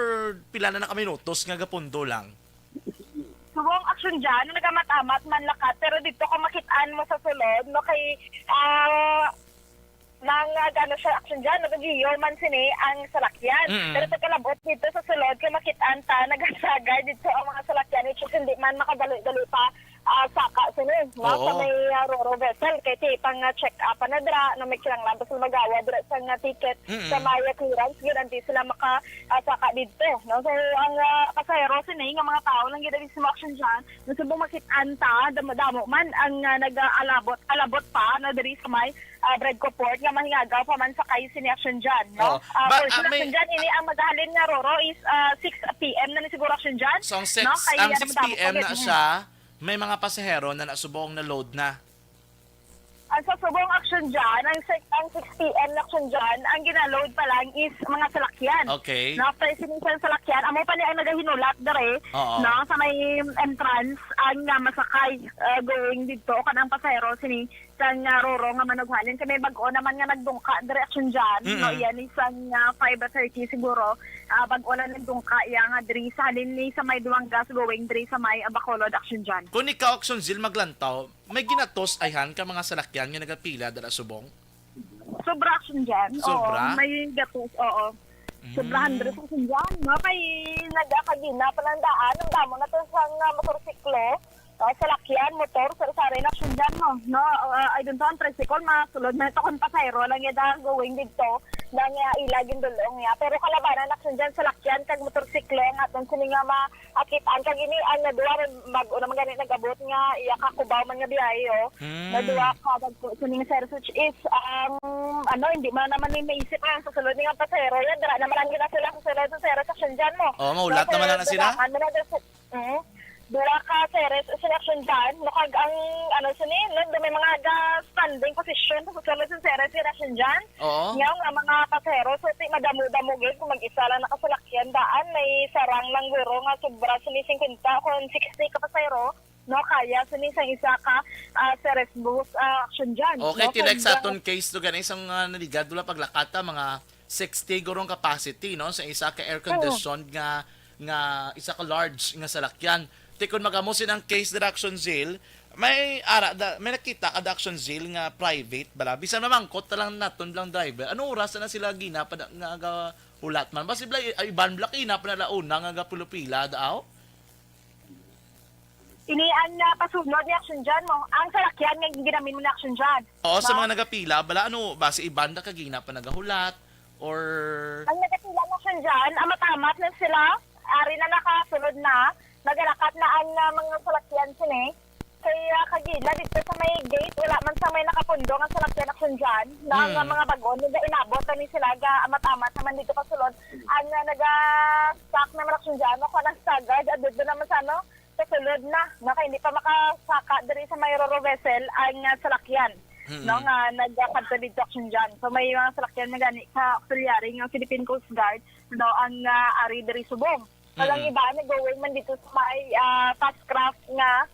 pila na na ka minutos nga gapundo lang? Subong, Action dyan, nagamat-amat man lakat, pero dito ka makit-an mo sa sulod, no, kay, ah, nang, ah, gano siya, Action dyan, nagagiyo man sini ang salakyan. Mm. Pero pagkalabot dito sa sulod, kay makit-an ta, nagasagay dito ang mga salakyan, which is hindi man makadali-dali pa ah, saka sini, no? Oo. Sa may, ah, Roro vessel, kay ti pang, ah, check up na dira, no, may kinahanglan pa sila magawa dira sa nga ticket Mm-mm. sa may, ah, clearance, yun, hindi sila maka, ah, saka dito, no? So, ang, ah, pasahero sini nga mga tao lang gid mismo, Action dyan, no, subong makit-an ta, damo-damo man ang, ah, nag-aalabot, alabot pa, no, diri sa may, ah, Bradco Port, nga mahingagaw pa man sakay sini, Action dyan, no? Oo. Ah, But, for sure, ah, may Action dyan, ini ang maghalin nga Roro is, ah, six P M na ni siguro, Action dyan, So, ang six, no? Kay ang ano, six P M madamo pa na gid. siya, may mga pasahero na nasubong na load na. Ang sa subong, Action dyan, ang six, ang six P M na, Action dyan, ang ginaload pa lang is mga salakyan. Okay. Na, after sini sa salakyan, amo pa ni ang nagahinulat diri, Oo. no, sa may entrance, ang, ah, masakay, ah, going dito, kanang pasahero, sini, sang, ah, Roro nga manughalin. Kay may bag-o naman nga nagdungka diri, Action dyan, no, Mm-mm. yan, isang, ah, five thirty siguro, ah, bag-o lang nagdungka, iya nga diri sa halin ni sa may Duangas going diri sa may, ah, Bacolod, Action dyan. Kung ikaw, Action Zil, maglantaw, may ginatos ayhan ka mga salakyan nga nagapila dala subong? Sobra, Action dyan. Sobra? Oo, may gatos, oo. Sobra Mm. hundred, Action dyan. No? Kay nagakagina pa lang daan, ang damo na to sa nga motorsiklo, ah, salakyan, motor, sa, sa rin, Action dyan, no? No, ah, I don't know, ang tricycle, masulod na ito kung pasayro lang yun, ah, going dito. na nga ila gindulong niya. Pero kalabanan, Action John, salakyan kag motorsiklo nga aton sini nga maakit-an. Kag ini ang nadua, bag-o naman gani nag-abot nga iya ka Cubao man nga biyahe, oh. Hmm. Nadua ka bag-o sini nga series, which is, ang, ano, hindi man naman ni maisip ang susunod ni nga pasahero. Yan, dira naman lang gina sila sa sulod sa series, Action John, mo. Oh, mahulat naman lang na sila? Kailangan mo na daw sa, mm. Dua ka series, selection dyan. No, kag ang, ano, sini, no, do may mga ga standing position sa susunod sa series, selection dyan. Oo. Nga, nga mga pasahero, so, ti madamo-damo gid kung mag-isa lang nakasalakyan daan, may sarang lang guro nga sobra sini fifty o kung sixty ka pasahero, no, kaya sini sa isa ka, ah, series bus, ah, action dyan, Okay, no? Ti like sa Kag, aton case to gani, isang, ah, naligad, wala paglakata, mga sixty gurong capacity, no, sa isa ka air conditioned nga, nga isa ka large nga salakyan. Ti kon magamo sina ang case dira, Action Zil, may ara da, may nakita ka da, Action Zil, nga private bala. Bisan mamangkot na lang naton lang driver. Ano oras na sila gina pa da, nga ga hulat man? Basi bala, ay, iban bala kina pa na launa nga gapulupila daaw? Ini ang, ah, pasunod ni Action John, mo. Ang salakyan nga ginamin mo ni Action John. Oo, sa No? mga nagapila, bala, ano, basi iban da kagina pa nagahulat, or Ang nagapila ni Action John, ang matamat na sila, ari na nakasulod na, nagalakat na ang, ah, mga salakyan sini. Kay, ah, kagina, dito sa may gate, wala man sa may nakapundo nga salakyan, Action John, na ang, ah, Hmm. mga bagon, nagainabot na ni sila, ga, matamat naman dito kasulod. Ang, ah, naga-stuck naman, Action John, no, kung ang staggered, adto naman sa, ano, sa sulod na, nga kay hindi pa makasaka diri sa may Roro vessel ang, ah, salakyan, Mm. no, nga nagkadto didto, Action John. So, may mga salakyan na gani ka auxiliary nga Philippine Coast Guard, no, ang, ah, ari diri subong. Kag ang Mm. iba, nag-going man dito sa may, ah, fast craft nga,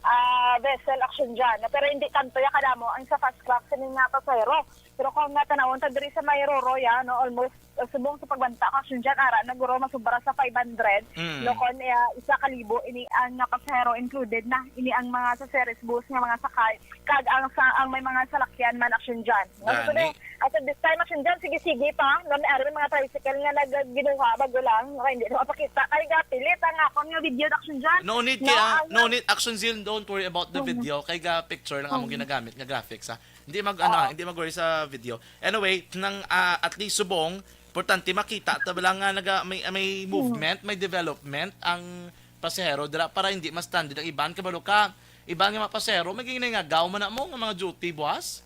ah, vessel, Action John. Pero hindi tanto ya kadamo ang sa fast craft sini nga pasahero. Pero kung nga tanawon ta diri sa may Roro, ya, no, almost, uh, subong sa pagbanta ko, Action John, ara na guro masubra sa five hundred. Mm. No, kon, eh, isa ka libo, ini ang, uh, pasahero included na. Ini ang mga sa series bus nga mga sakay. Kag ang sa, ang may mga salakyan man, Action John. No, so, Gani. As of this time, Action John, sige-sige pa. No, may ari mga tricycle nga nag-, ginuha, bago lang. Okay, hindi na mapakita. Kay gapilit ang akon nga video, Action John. No need No, kaya, ang no need, Action Zil, don't worry about the Mm. video. Kay ga picture lang among Mm. ginagamit nga graphics, ha. Hindi mag, ano, Oo. hindi mag-worry sa video. Anyway, nang, ah, at least subong, importante makita ta bala nga naga, may, may Hmm. movement, may development ang pasahero dira para hindi ma-stranded ang iban. Kabalo ka, iban nga mga pasahero, may ginangagaw man na mo nga mga duty, buwas?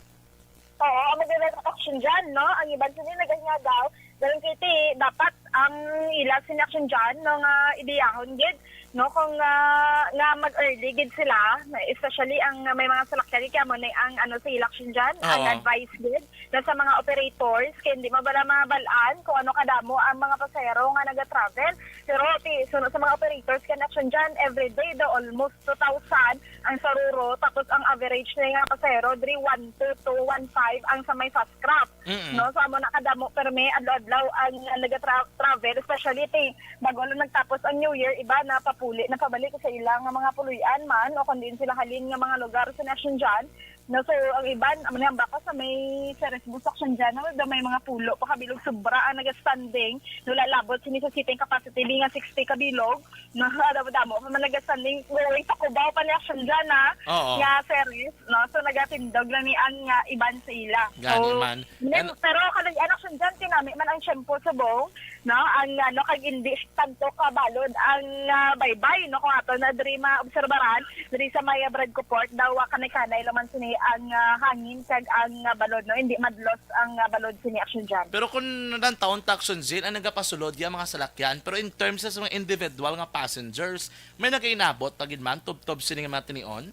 Oo, ang magandang action dyan, no? Ang iban sini nagahingagaw, dayon kiti, dapat ang ila sini action dyan, no, nga ibiyahon gid, no, kung, ah, nga mag-early gid sila, especially ang may mga salakyan, kaya mo na ang, ano, sa ila action dyan, ang Oo. advice gid na sa mga operators, kaya hindi mo bala mabalaan kung ano kadamo ang mga pasahero nga nag-travel. Pero, ti, suno sa mga operators, kaya action dyan, everyday daw almost two thousand ang sa Roro, tapos ang average na nga pasahero, diri one two to one five ang sa may fast craft. Mm-mm. No? So, amo na kadamo, pero may adlaw-adlaw ang, ang nag-travel, especially ti, bago lang nagtapos ang New Year, iba na papuli, na pabalik sa ilang nga mga puloy-an man, o kung diin sila halin nga mga lugar sa nasyon dyan. No? So, ang iban, amo na ang baka sa may Ceres Bus Action dyan, no? Daw may mga pulo, pakabilog sobra ang nag-standing, no, lalabot sini sa seating capacity, di nga sixty kabilog, no? Damo-damo pa man nag-standing, going sa Cubao pa ni action dyan, ha? Oo. Nga series, no? So, nagatindog lang ni ang, ah, iban sa ila. Gani So, man. men-, And pero kaluy-an action dyan, tinami man ang tiyempo subong, no? Ang, ano, kag hindi tanto kabalod ang, ah, baybay, no? Kung ato na diri maobserbaran, diri sa may, ah, Bradco Port, daw, ah, kanay-kanay lang man sini ang, ah, hangin kag ang, ah, balod, no? Hindi madlos ang, ah, balod sini action dyan. Pero kung nagantawon ta action, Zin, ang nagapasulod ya mga salakyan, pero in terms sa mga individual nga passengers, may nagainabot pa gid man tubtob sini nga mga tinion?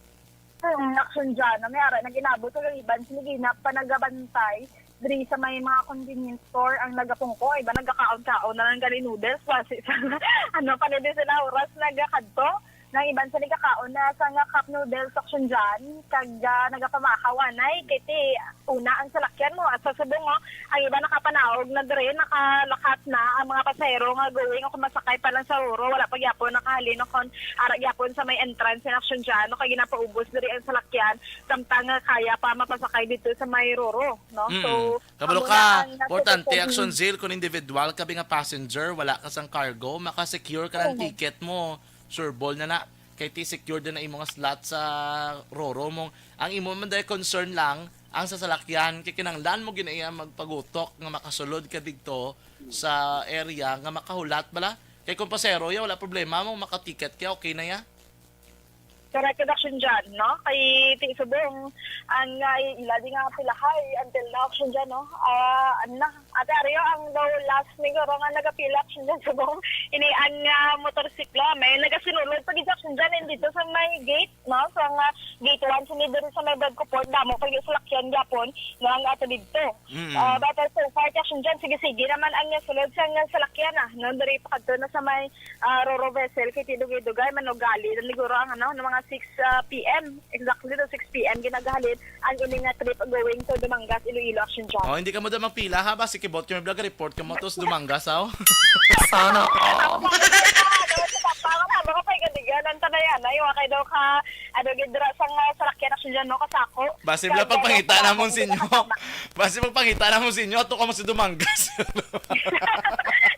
Hmm, action dyan. Ang may ara, nag-inabot sa iban, sige na pa nagabantay diri sa may mga convenience store ang nagapungko. Iba nagkakaon-kaon na lang gali noodles. Wasi sa, ano, pa na din sila oras nagakadto. Nang iban sa nagkakaon na sa nga cup noodles action dyan. Kag, ah, nagapamahaw anay. Kiti, una ang salakyan mo. At sa subong, oh, ang iba nakapanaog na diri, nakalakat na ang mga pasahero nga going o kumasakay pa lang sa Roro. Wala pa gyapon nakahalin o kon ara gyapon sa may entrance sa action dyan. O kay ginapaubos diri ang salakyan. Samtang nga kaya pa mapasakay dito sa may Roro, no? Mm. So, Kabalo amo ka, na ang nasa importante, detalye. Action Zil, kung individual ka, bi nga passenger, wala ka sang cargo, makasecure ka ng Oo. ticket mo. Sure ball na na. Kay ti secured na imo nga slot sa Roro mo. Ang imo man dahil concern lang, Ang sa salakyan, kay kinahanglan mo gina iya magpagutok nga makasulod ka didto sa area nga makahulat bala. Kay kung pasero ya, wala problema mo, makaticket ka, okay na ya. Correct, Action John, no? Kay ti subong ang, ah, ila di nga pilahay until now, Action John, no? Ah, ano na, Ate Ario, ang daw last siguro nga nagapila, Action John, subong ini ang, ah, motorsiklo. May nagasinulod pa gid, Action John, and dito sa may gate, no? Sa nga gate one, sini diri sa may Bradco Port, damo pa gyud salakyan gyapon, no, ang ato didto. Mm. Ah, but, uh, so far, Action John, sige-sige naman ang sulod sa nga salakyan, ah, no? Diri pa kadto na sa may, ah, Roro vessel, kay ti dugay-dugay man ugali na siguro ang, ano, ng mga six, ah, P M. Exactly, no, six P M, ginagahalin ang ini nga trip going to Dumangas, Iloilo, Action John. Oh, hindi ka mo daw magpila, ha? Basi kibot kami vlog, report ka mo to sa Dumangas, ha? Sana all. Tapos, ano, sa Pampanga na, mga pay kadigan, ang tanayan, ay, wa kay daw ka, ano, gidra sa nga salakyan, Action John, no, kasako. Basi bala pagpangita na mo sa inyo. Basi pagpangita na mo sa inyo, ato ka mo sa Dumangas.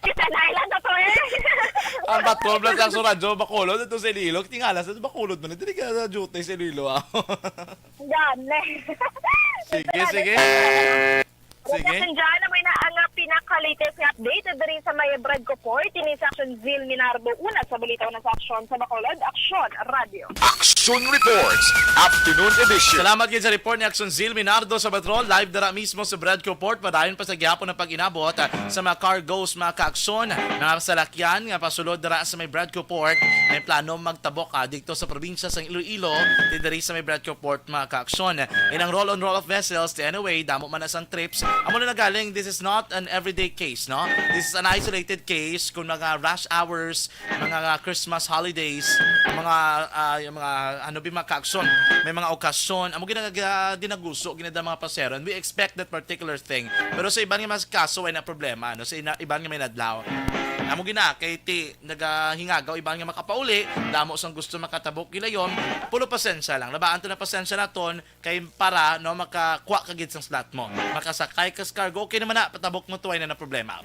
Kita na ilan na to, eh. Ang bato, bala sa Action Radyo Bacolod, ito sa Iloilo. Tingala sa Bacolod man, dili ka sa duty sa Iloilo, ah. Gani. Sige, sige. Sige. Action John, amo na ang, ah, pinaka-latest nga update diri sa may Bradco Port. Ini sa Action Zil Minardo, una sa balita, una sa aksyon sa Bacolod, Aksyon Radio. Action Reports, Afternoon Edition. Salamat gid sa report ni Action Zil Minardo sa Batrol. Live dira mismo sa Bradco Port. Padayon pa sa gihapon ang pag-inabot, ah, sa mga cargos, mga kaaksyon, mga salakyan nga pasulod dira sa may Bradco Port. May plano magtabok, ah, dito sa probinsya sang Iloilo, di diri sa may Bradco Port, mga kaaksyon. Inang roll on roll off vessels, the anyway, damo man na sang trips. Amo na nagaling, this is not an everyday case, no? This is an isolated case kung mga rush hours, mga Christmas holidays, mga, ah, yung mga, ano, bi, mga kaaksyon, may mga okasyon, amo ginaga-, dinaguso, ginada mga pasero, and we expect that particular thing. Pero sa iban nga mga kaso, ay na problema, no? Sa ina-, iban nga may nadlaw. Amo gina, kay ti, nagahingagaw, iban nga makapauli, damo sang gusto makatabok gilayon, pulo pasensya lang. Labaan to na pasensya naton, kay para, no, makakuha ka gid sang slot mo. Makasakay ka sa cargo, okay naman na, patabok mo, tuway na na problema.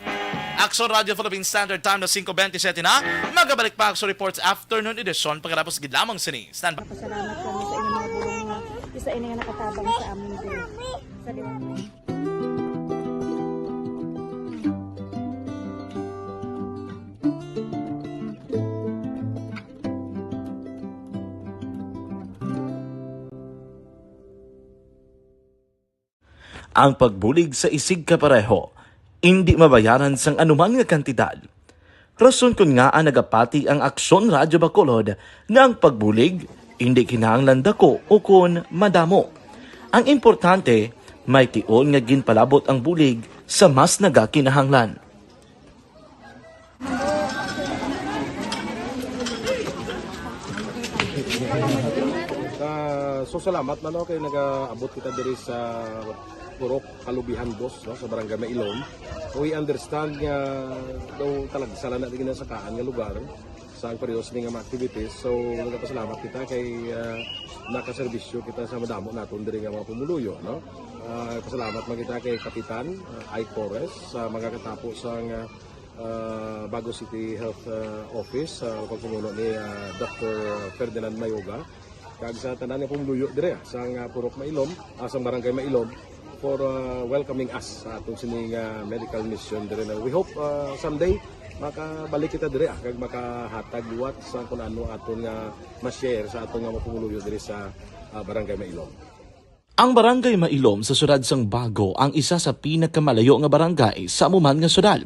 Action Radio Philippine Standard Time na singko bente sete na. Magabalik pa Action Reports Afternoon Edition pagkatapos gid lamang sini. Stand by. Pasalamat kami sa inyong mga bulong nga isa ini nga nakatabang sa amin diri. Sa liwanag. Ang pagbulig sa isigkapareho indi mabayaran sang anuman nga kantidad. Rason kon ngaa nagapati ang Aksyon Radyo Bacolod nga ang pagbulig indi kinahanglan dako ukon madamo. Ang importante, may tion nga ginpalabot ang bulig sa mas nagakinahanglan. Ah, so, salamat man, no, kay nagaabot kita diri sa Purok Kalubihan Dos, no, sa Barangay Mailom. We understand nga daw talagsa lang na ginasakaan nga lugar sa ang pareho sini nga mga activities. So, nagapasalamat kita kay, ah, nakaserbisyo kita sa madamo naton diri nga mga pumuluyo, no? Ah, pasalamat man kita kay Kapitan, ah, Ike Torres, sa mga katapo sa nga, ah, Bago City Health, ah, Office, sa pagpamuno ni, ah, Doctor Ferdinand Mayoga, kag sa tanan nga pumuluyo dire, ah, sa nga Purok Mailom, ah, sa Barangay Mailom, for, ah, welcoming us sa atong sini nga medical mission dire na we hope, ah, someday makabalik kita dire, ah, kag makahatag liwat sa kun ano aton nga ma-share sa aton nga mga pumuluyo dire sa, ah, Barangay Mailom. Ang Barangay Mailom sa siyudad sang Bago ang isa sa pinakamalayo nga barangay sa amo man nga siyudad.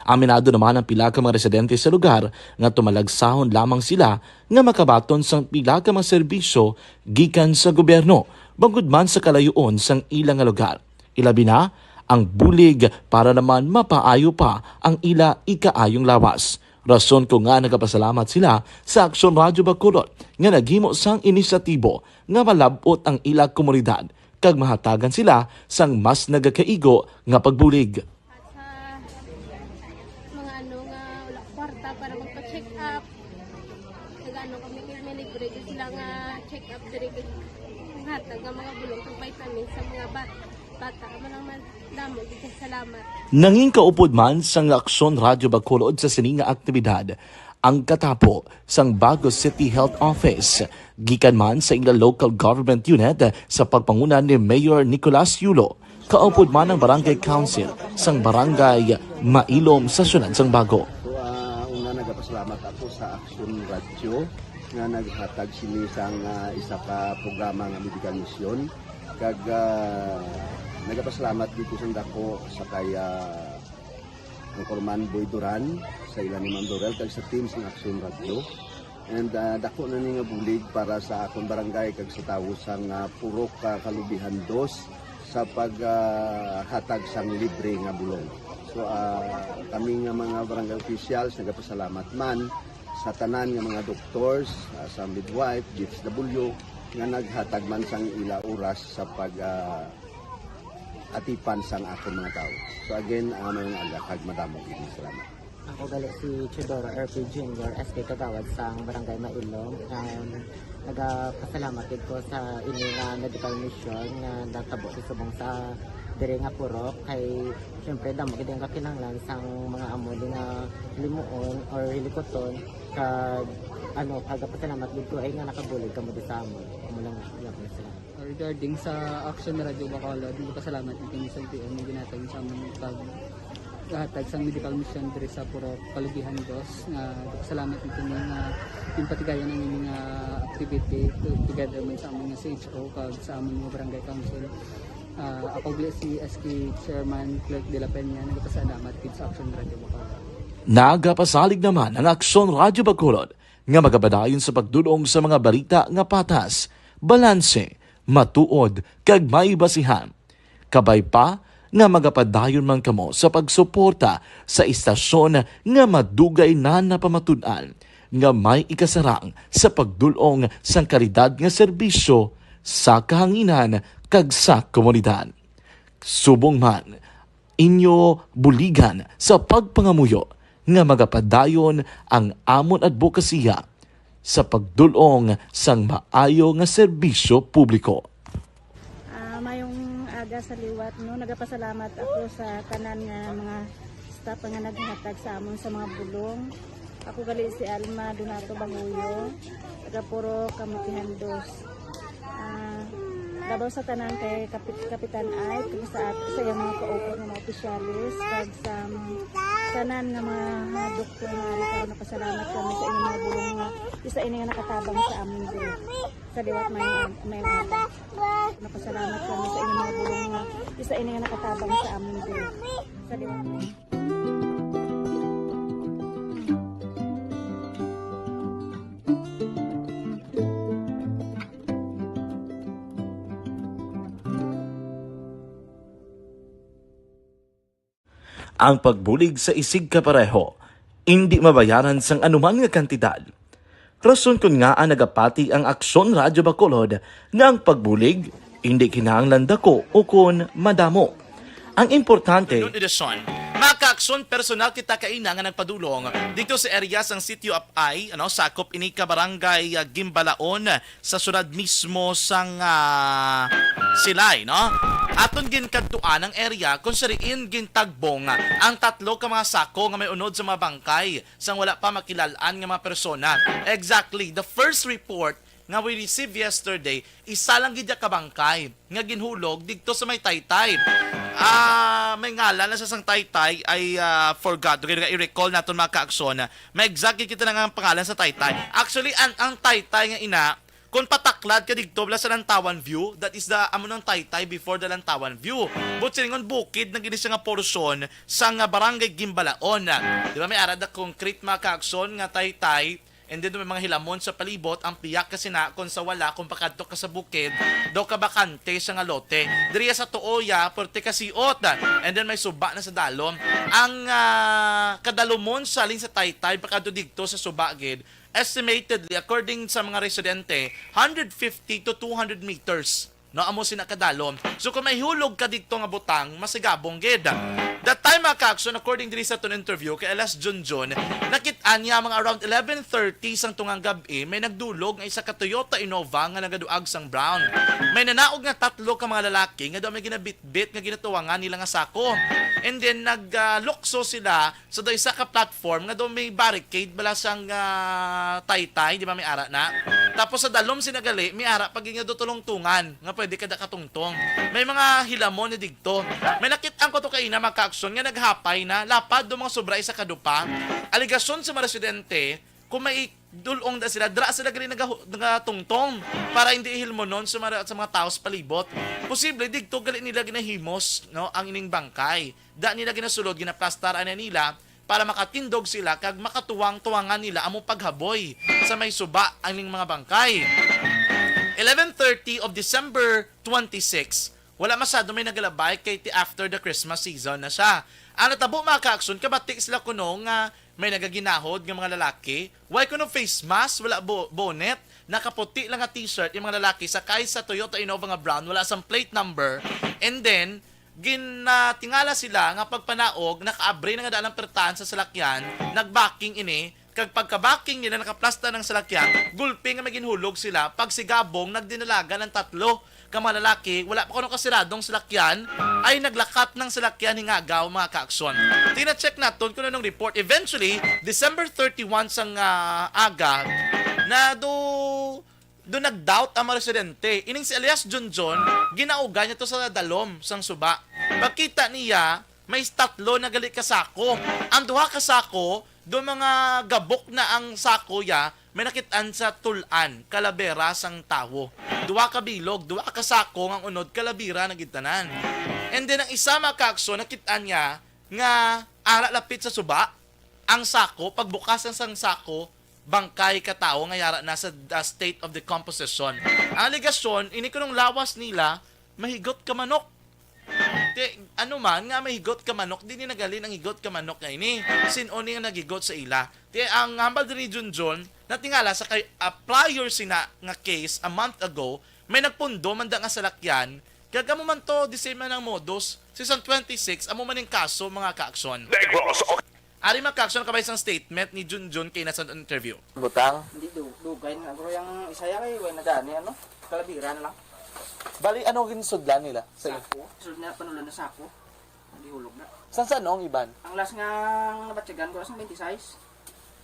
Aminado naman ang pila ka mga residente sa lugar nga tumalagsahon lamang sila nga makabaton sang pila ka mga serbisyo gikan sa gobyerno, bangod man sa kalayoon sang ila nga lugar. Ilabi na ang bulig para naman mapaayo pa ang ila ikaayong lawas. Rason kon ngaa nagapasalamat sila sa Aksyon Radyo Bacolod nga naghimo sang inisyatibo nga malab-ot ang ila komunidad kag mahatagan sila sang mas nagakaigo nga pagbulig. At sa mga ano nga wala kwarta para magpa-check up, nag-ano kami, may libre din sila nga check up diri, kay hatag nga mga bulong kag vitamins sa mga bat-, bata. Amo lang man, damo gid kay salamat. Nangin kaupod man sang Aksyon Radyo Bacolod sa sini nga aktibidad Ang katapo sang Bago City Health Office, gikan man sa ila local government unit sa pagpanguna ni Mayor Nicolas Yulo, kaupod man ang Barangay Council sang Barangay Mailom sa siyudad sang Bago. So, ah, una, nagapasalamat ako sa Action Radio nga naghatag sini sang, ah, isa ka programa nga medical mission. Kag, ah, nagapasalamat dito sa dako sa kay, ah, Anchorman Boy Duran, sa ila ni Ma'am Dorel, kag sa team sang Action Radio. And, ah, dako na ni nga bulig para sa akon barangay kag sa tawo sang, ah, Purok, ah, Kalubihan Dos sa pag, ah, hatag sang libre nga bulong. So, ah, kami nga mga barangay officials nagapasalamat man sa tanan nga mga doctors, ah, sa midwife, D S W, nga naghatag man sang ila oras sa pag, ah, atipan sang akon mga tawo. So again, ah, maayong aga kag madamo gid nga salamat. Ako gali si Teodoro R P Junior, S K Kagawad sang Barangay Mailom. Um, nagapasalamat gid ko sa ini nga medical mission nga natabo sa subong sa diri nga purok. Kay syempre, damo gid ang kakinahanglan sang mga amo di nga limuon or hilikuton. Kag ano, nagapasalamat gid ko ay nga nakabulig kamo di sa amon. Amo lang, wala ko na sila. Regarding sa Action Radio Bacolod, nagpasalamat gid kami sa L T O nga ginhatag sa amon pag hatag sang medical mission diri sa Purok Kalubihan Dos, nga nagpasalamat gid kami nga ginpatigayon ang ining, ah, activity to-, together man sa amon nga C H O kag sa amon nga barangay council. Ah, ako gali si S K Chairman Clerk de la Peña, nagpasalamat gid sa Action Radio Bacolod. Nagapasalig naman ang Aksyon Radyo Bacolod nga magapadayon sa pagdul-ong sa mga balita nga patas, balanse, matuod, kag may basihan. Kabay pa nga magapadayon man kamo sa pagsuporta sa istasyon nga madugay na napamatud-an nga may ikasarang sa pagdul-ong sang kalidad nga serbisyo sa kahanginan kag sa komunidad. Subong man, inyo buligan sa pagpangamuyo nga magapadayon ang amon adbokasiya sa pagdul-ong sang maayo nga serbisyo publiko. Ah, mayong aga sa liwat, no? Nagapasalamat ako sa tanan nga mga staff nga naghatag sa amon sa mga bulong. Ako gali si Alma Donato Banguyo, taga Purok Kamutihan Dos. Ah, labaw sa tanan kay Kapit-, Kapitan Ike, kag sa at-, sa iyang mga kauban nga mga opisyales, kag sa tanan nga mga, ah, doktor nga ari karon, napasalamat kami sa inyong mga bulong nga isa ini nga nakatabang sa amin diri. Sa liwat may, may aga. Napasalamat kami sa inyong mga bulong nga isa ini nga nakatabang sa amin diri. Sa liwat may Ang pagbulig sa isigkapareho indi mabayaran sang anuman nga kantidad. Rason kon ngaa nagapati ang Aksyon Radyo Bacolod nga ang pagbulig indi kinahanglan dako ukon madamo. Ang importante, Afternoon edition. Mga ka-Aksyon, personal kita kaina nga nagpadulong dito sa area sang Sitio Apay, ano, sakop ini ka barangay, ah, Gimbalaon, sa syudad mismo sang, ah, Silay, no? Aton ginkadtuan ang area kung sa diin gintagbong ang tatlo ka mga sako nga may unod sa mga bangkay sang wala pa makilal-an nga mga persona. Exactly, the first report nga we received yesterday, isa lang gid ya ka bangkay nga ginhulog didto sa may Taytay. Ah, may ngalan na sa sang Taytay, I, ah, forgot. Okay, i-recall naton, mga ka-Aksyon. May exact kita na nga pangalan sa Taytay. Actually, ang, ang Taytay nga ina, kung pataklad ka didto, bala sa Lantawan View, that is the, amo nang Taytay before the Lantawan View. But silingon, bukid na gid siya nga porsyon sa nga Barangay Gimbalaon. Di ba, may ara da concrete, mga ka-Aksyon, nga Taytay, and then may mga hilamon sa palibot, ang piyak kasi na kung sa wala, kung pakadto ka sa bukid, daw ka bakante siya nga lote. Diri sa tuo ya, pwerte ka siot, and then may suba na sa dalom. Ang, ah, kadalumon sa halin sa Taytay, pakadto didto sa suba gid, estimatedly, according sa mga residente, hundred fifty to two hundred meters. No, amo sina kadalom. So, kung may hulog ka didto nga butang, masigabong gid. That time, mga ka-aksyon, according diri sa aton interview kay alias Junjun, nakit-an niya mga around eleven thirty sang tungang gab-i, may nagdulog nga isa ka Toyota Innova nga nagaduag sang brown. May nanaog nga tatlo ka mga lalaki nga daw may ginabitbit nga ginatuwangan nila nga sako. And then, nag, ah, lukso sila sa daw isa ka platform nga daw may barricade bala sang, ah, taytay, di ba, may ara na? Tapos sa dalom sina gali, may ara pa gid nga daw tulungtungan nga pwede kada katungtong. May mga hilamon ni digto. May nakit-an ko to kaina, mga ka-aksyon, nga naghapay na lapad do mga sobra isa ka dupa. Aligasyon sa mga residente, kung may dul-ong da sila, dira sila gali nagahu-, nagatungtong para hindi ihilmonon sa mga, sa mga tao sa palibot. Posible digto gali nila ginahimos, no, ang ining bangkay. Da nila ginasulod, ginaplastar ana nila para makatindog sila kag makatuwang-tuwangan nila amo paghaboy sa may suba ang ining mga bangkay. Eleven thirty of December twenty-six, wala masyado may nagalabay kay ti after the Christmas season na siya. Ang natabo, mga ka-aksyon, kabati sila kuno nga may nagaginahod nga mga lalaki. Wala kuno face mask, wala bo-, bonnet, nakaputi lang nga t-shirt yung mga lalaki sakay sa Toyota Innova nga brown, wala sang plate number. And then, ginatingala sila nga pagpanaog, nakaabri na nga daan ang pertahan sa salakyan, nagbaking ini, kag pagkabaking nila nakaplastar ang salakyan, gulpi nga may ginhulog sila, pagsigabong nagdinalagan ang tatlo ka mga lalaki, wala pa kuno kasiradong salakyan, ay naglakat ng salakyan hingagaw, mga ka-aksyon. Tina-check naton kung anong report. Eventually, December thirty-one sang, ah, aga, na do, do nag-doubt ang mga residente. Ining si alias Junjun, ginauga niya to sa dalom sang suba. Pagkita niya, may tatlo na gali ka sako. Ang duha ka sako, do mga gabok na ang sako ya, may nakit-an sa tul-an, kalabera sang tawo. Duha ka bilog, duha ka sako nga ang unod, kalabera na gid tanan. And then ang isa, mga ka-aksyon, nakit-an niya nga ara lapit sa suba ang sako, pagbukas ang sang sako, bangkay ka tawo nga yara na sa, uh, state of decomposition. Ang alegasyon, ini kunong lawas nila, mahigot ka manok. Ti, ano man nga mahigot ka manok, di ni nagalin ang higot ka manok nga ini. Sin-o ni nga naghigot sa ila? Ti, ang hambal diri ni Junjun, natingala sa kay, ah, prior sina nga case a month ago, may nagpundo man da nga salakyan, kag amo man to, the same man ang modus, season twenty-six, amo man ang kaso, mga ka-aksyon. Negros, okay. Ari, mga ka-aksyon, kabay sang statement ni Junjun kay nasa interview. Butang? Hindi, du-, dugay na. Pero yung isa yan, eh, way na gani, ano? Kalabira na lang. Bali, ano ginsudlan nila sa iyo? Sako. Sud na, panulo na sako. Gihulog na. San, san ang iban? Ang last nga nabatyagan ko, last nga twenty-six.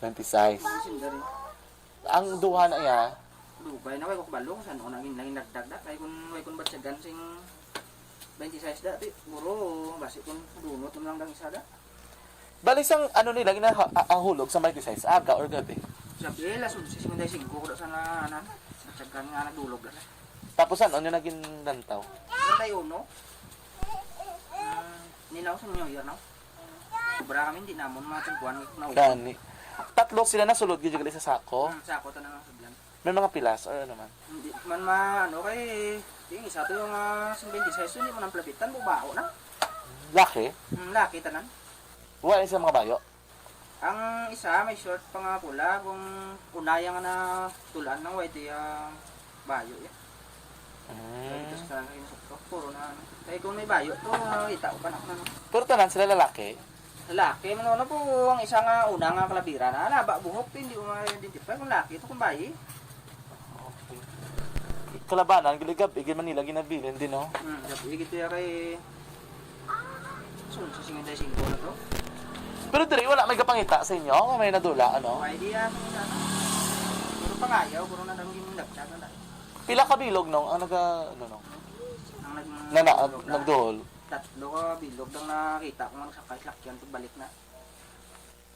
Twenty-six. Ang sundari. Ang duha na iya? Dugay na, way ko kabalo kung san-o naging, naging nagdag na. Kay kung way kung batyagan sing twenty-six da, di, siguro, basi kung dunot mo lang dang isa da. Bali sang ano nila, gina-, a-, ang hulog sa twenty-six, aga or gabi? Gabi, alas onse cincuenta y cinco ko da sa na, na, batyagan nga nagdulog na. Tapos ano nyo naging lantaw? Treinta y uno. Ah, nilaw sa New Year, no? Sobra kami, hindi namon mga tagpuan, no? Gani. Tatlo sila nasulod gyud gali sa sako. Hmm, sako to na lang sudlan. May mga pilas or ano man? Hindi man ma-, ano, kay, yung isa to yung, ah, sa twenty-six, hindi mo nang plapitan, bubao na. Laki? Hmm, laki tanan. Wala sa mga bayo? Ang isa, may short pa nga pula, kung unaya nga na tulan ng white, yung bayo, ya. Mm. Kaya dito sa kanan kayo sa to, puro na, ano. Kaya kung may bayo to, nakita ko pa na, ano. Pero tanan sila lalaki? Lalaki, man, ano po, ang isa nga una nga kalabira na, laba, buhok, hindi ko ma-identify kung laki to, kung bayi. Okay. Kalabanan, giligab, igin Manila, ginabilin din, no? Hmm, gabi, gito ya kay, so, sa cincuenta y cinco na to. Pero diri, wala may gapangita sa inyo, nga may nadula, ano? Ay, di, ah, ano, ano. Puro pangayaw, puro na lang yung nagchat, ano. Pila ka bilog, no? Ang naga, ano, no? Ang nag-, Na, na, nagdulog na. Nagduhol. Tatlo ka bilog ang nakita ko nga nagsakay salakyan, pagbalik na.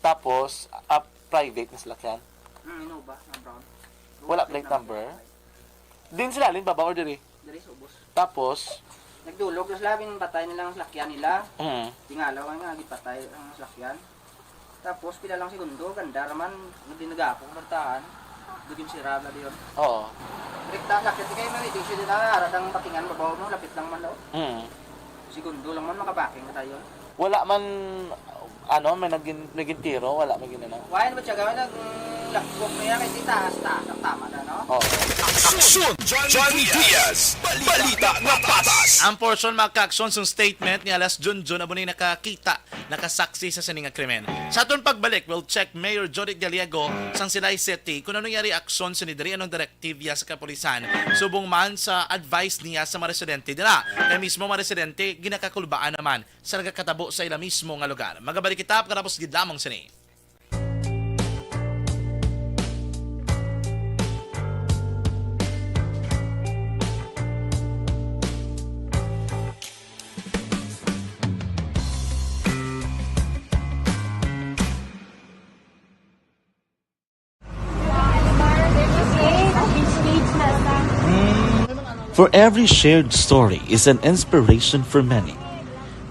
Tapos, ah, private na salakyan? Hmm, Innova, na brown. Wala plate number? Din sila, alin, baba or diri? Diri sa ubos. Tapos? Nagdulog na sila, bin patay na lang ang salakyan nila. Mm. Tingalaw nga, gipatay ang salakyan. Tapos, pila lang segundo, ganda raman, nagdinagapok, bartahan. Dugin sira na diyon. Oo. Rekta ang salakyan, di kayo may reading siya din, ah, arat ang pakingan, babaw mo, lapit lang man daw. Mm. Segundo lang man, makabaking na tayo. Wala man, ano, may nagin-, naging tiro, wala may ginano. Wala na ba siya gawin? Naglakbok na yan, kay di taas, taas ang tama na, no? Oo. Aksyon, Johnny Diaz, balita nga patas. Ang portion, mga ka-aksyon, sang statement ni alias Junjun amo ni nakakita, nakasaksi sa sini nga krimen. Sa aton pagbalik, we'll check Mayor Jodie Gallego sang Silay City kung ano yari aksyon sini diri, anong direktiba sa kapulisan subong man sa advice niya sa mga residente dira. Kay mismo mga residente ginakakulbaan naman sa nagakatabo sa ila mismo nga lugar. Magabalik kita pagkatapos gid lamang sini. For every shared story is an inspiration for many.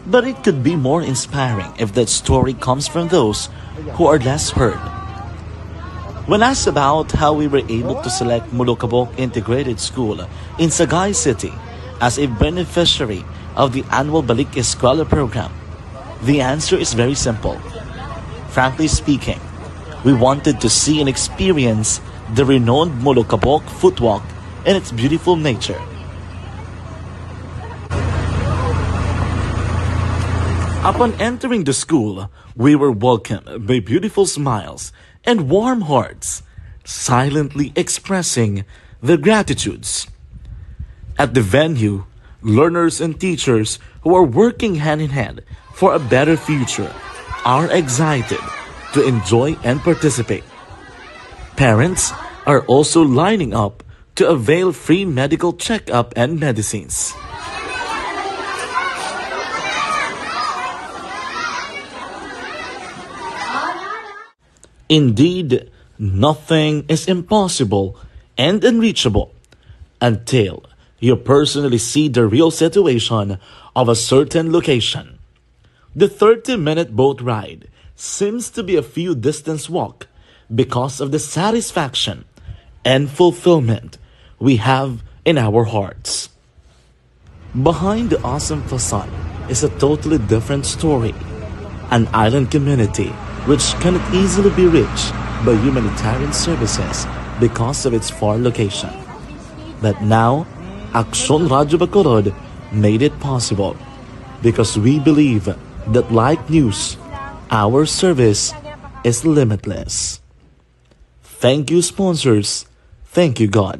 But it could be more inspiring if that story comes from those who are less heard. When asked about how we were able to select Mulukabok Integrated School in Sagay City as a beneficiary of the annual Balik Eskwela program, the answer is very simple. Frankly speaking, we wanted to see and experience the renowned Mulukabok Footwalk and its beautiful nature. Upon entering the school, we were welcomed by beautiful smiles and warm hearts, silently expressing their gratitudes. At the venue, learners and teachers who are working hand in hand for a better future are excited to enjoy and participate. Parents are also lining up to avail free medical checkup and medicines. Indeed, nothing is impossible and unreachable until you personally see the real situation of a certain location. The thirty-minute boat ride seems to be a few distance walk because of the satisfaction and fulfillment we have in our hearts. Behind the awesome facade is a totally different story. An island community which cannot easily be reached by humanitarian services because of its far location. But now, Aksyon Radyo Bacolod made it possible because we believe that, like news, our service is limitless. Thank you, sponsors. Thank you, God.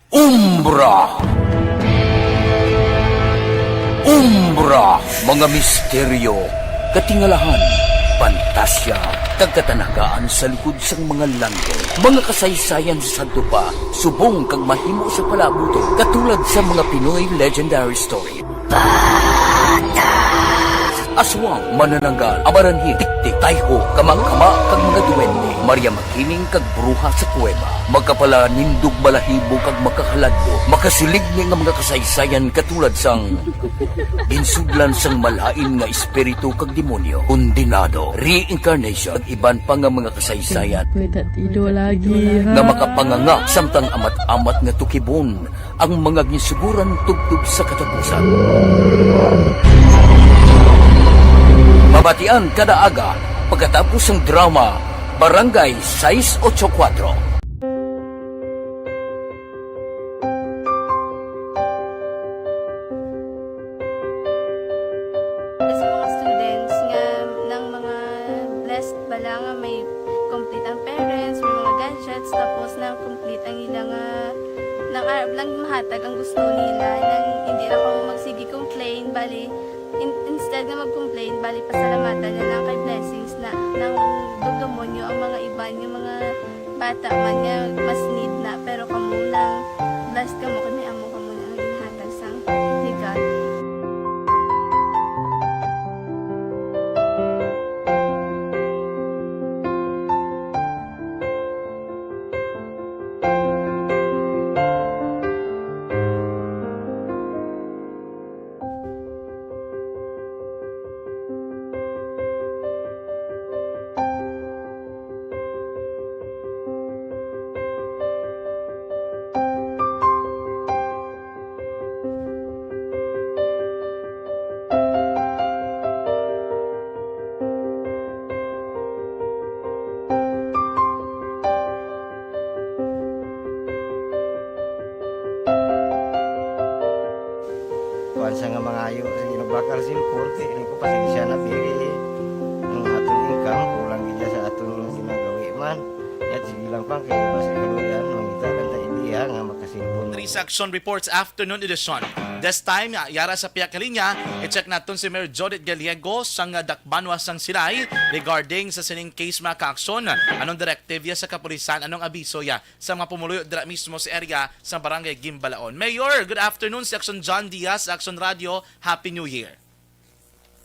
Umbra. Umbra, mga misteryo, katingalahan, pantasya, kag katanagaan sa likod sang mga langit. Mga kasaysayan sa sadto pa, subong kag mahimo sa palaabuton, katulad sa mga Pinoy legendary story. Aswang, manananggal, amaranhit, tiktik, tayho, kamangkama, kag mga duwende, Maria Makiling, kag bruha sa kuweba. Makapalanindog balahibo kag makahaladlok, makasilig ni nga mga kasaysayan katulad sang ginsudlan sang malain nga espiritu kag demonyo, kondenado, reincarnation, kag iban pa nga mga kasaysayan May tatido lagi, ha? nga makapanganga samtang amat-amat nga tukibon ang mga ginsuguran tubtob sa katapusan. Mabatian kada aga pagkatapos sang drama Barangay Sais Ocho Kuatro. Sa mga students nga nang mga blessed bala nga may complete ang parents, may mga gadgets, tapos na complete ang ila nga nang arab lang mahatag ang gusto nila, nang hindi na kamo magsige complain, bali, in-, instead nga mag-complain, bali, pasalamatan na lang kay blessings na nang dumdumon nyo ang mga iban, yung mga bata man nga mas need na, pero kamo lang, blessed kamo kay may amo kamo nga ginhatag sang ni God. Simple, kay ini ko pasensya na, pero ang aton income, kulang gid sa aton ginagawi man. Yat, sige lang, pang, kay basi kaluyan, mangita lang ta idea nga makasilpon. Three Section Reports Afternoon Edition. This time, ah, yara sa pihak linya, i-check naton si Mayor Jodit Gallego sang, ah, Dakbanwa sang Silay regarding sa sining case, mga ka-aksyon. Anong directive ya sa kapulisan? Anong abiso ya sa mga pumuluyo dira mismo sa area sa Barangay Gimbalaon? Mayor, good afternoon. Si Aksyon John Diaz, Aksyon Radio. Happy New Year.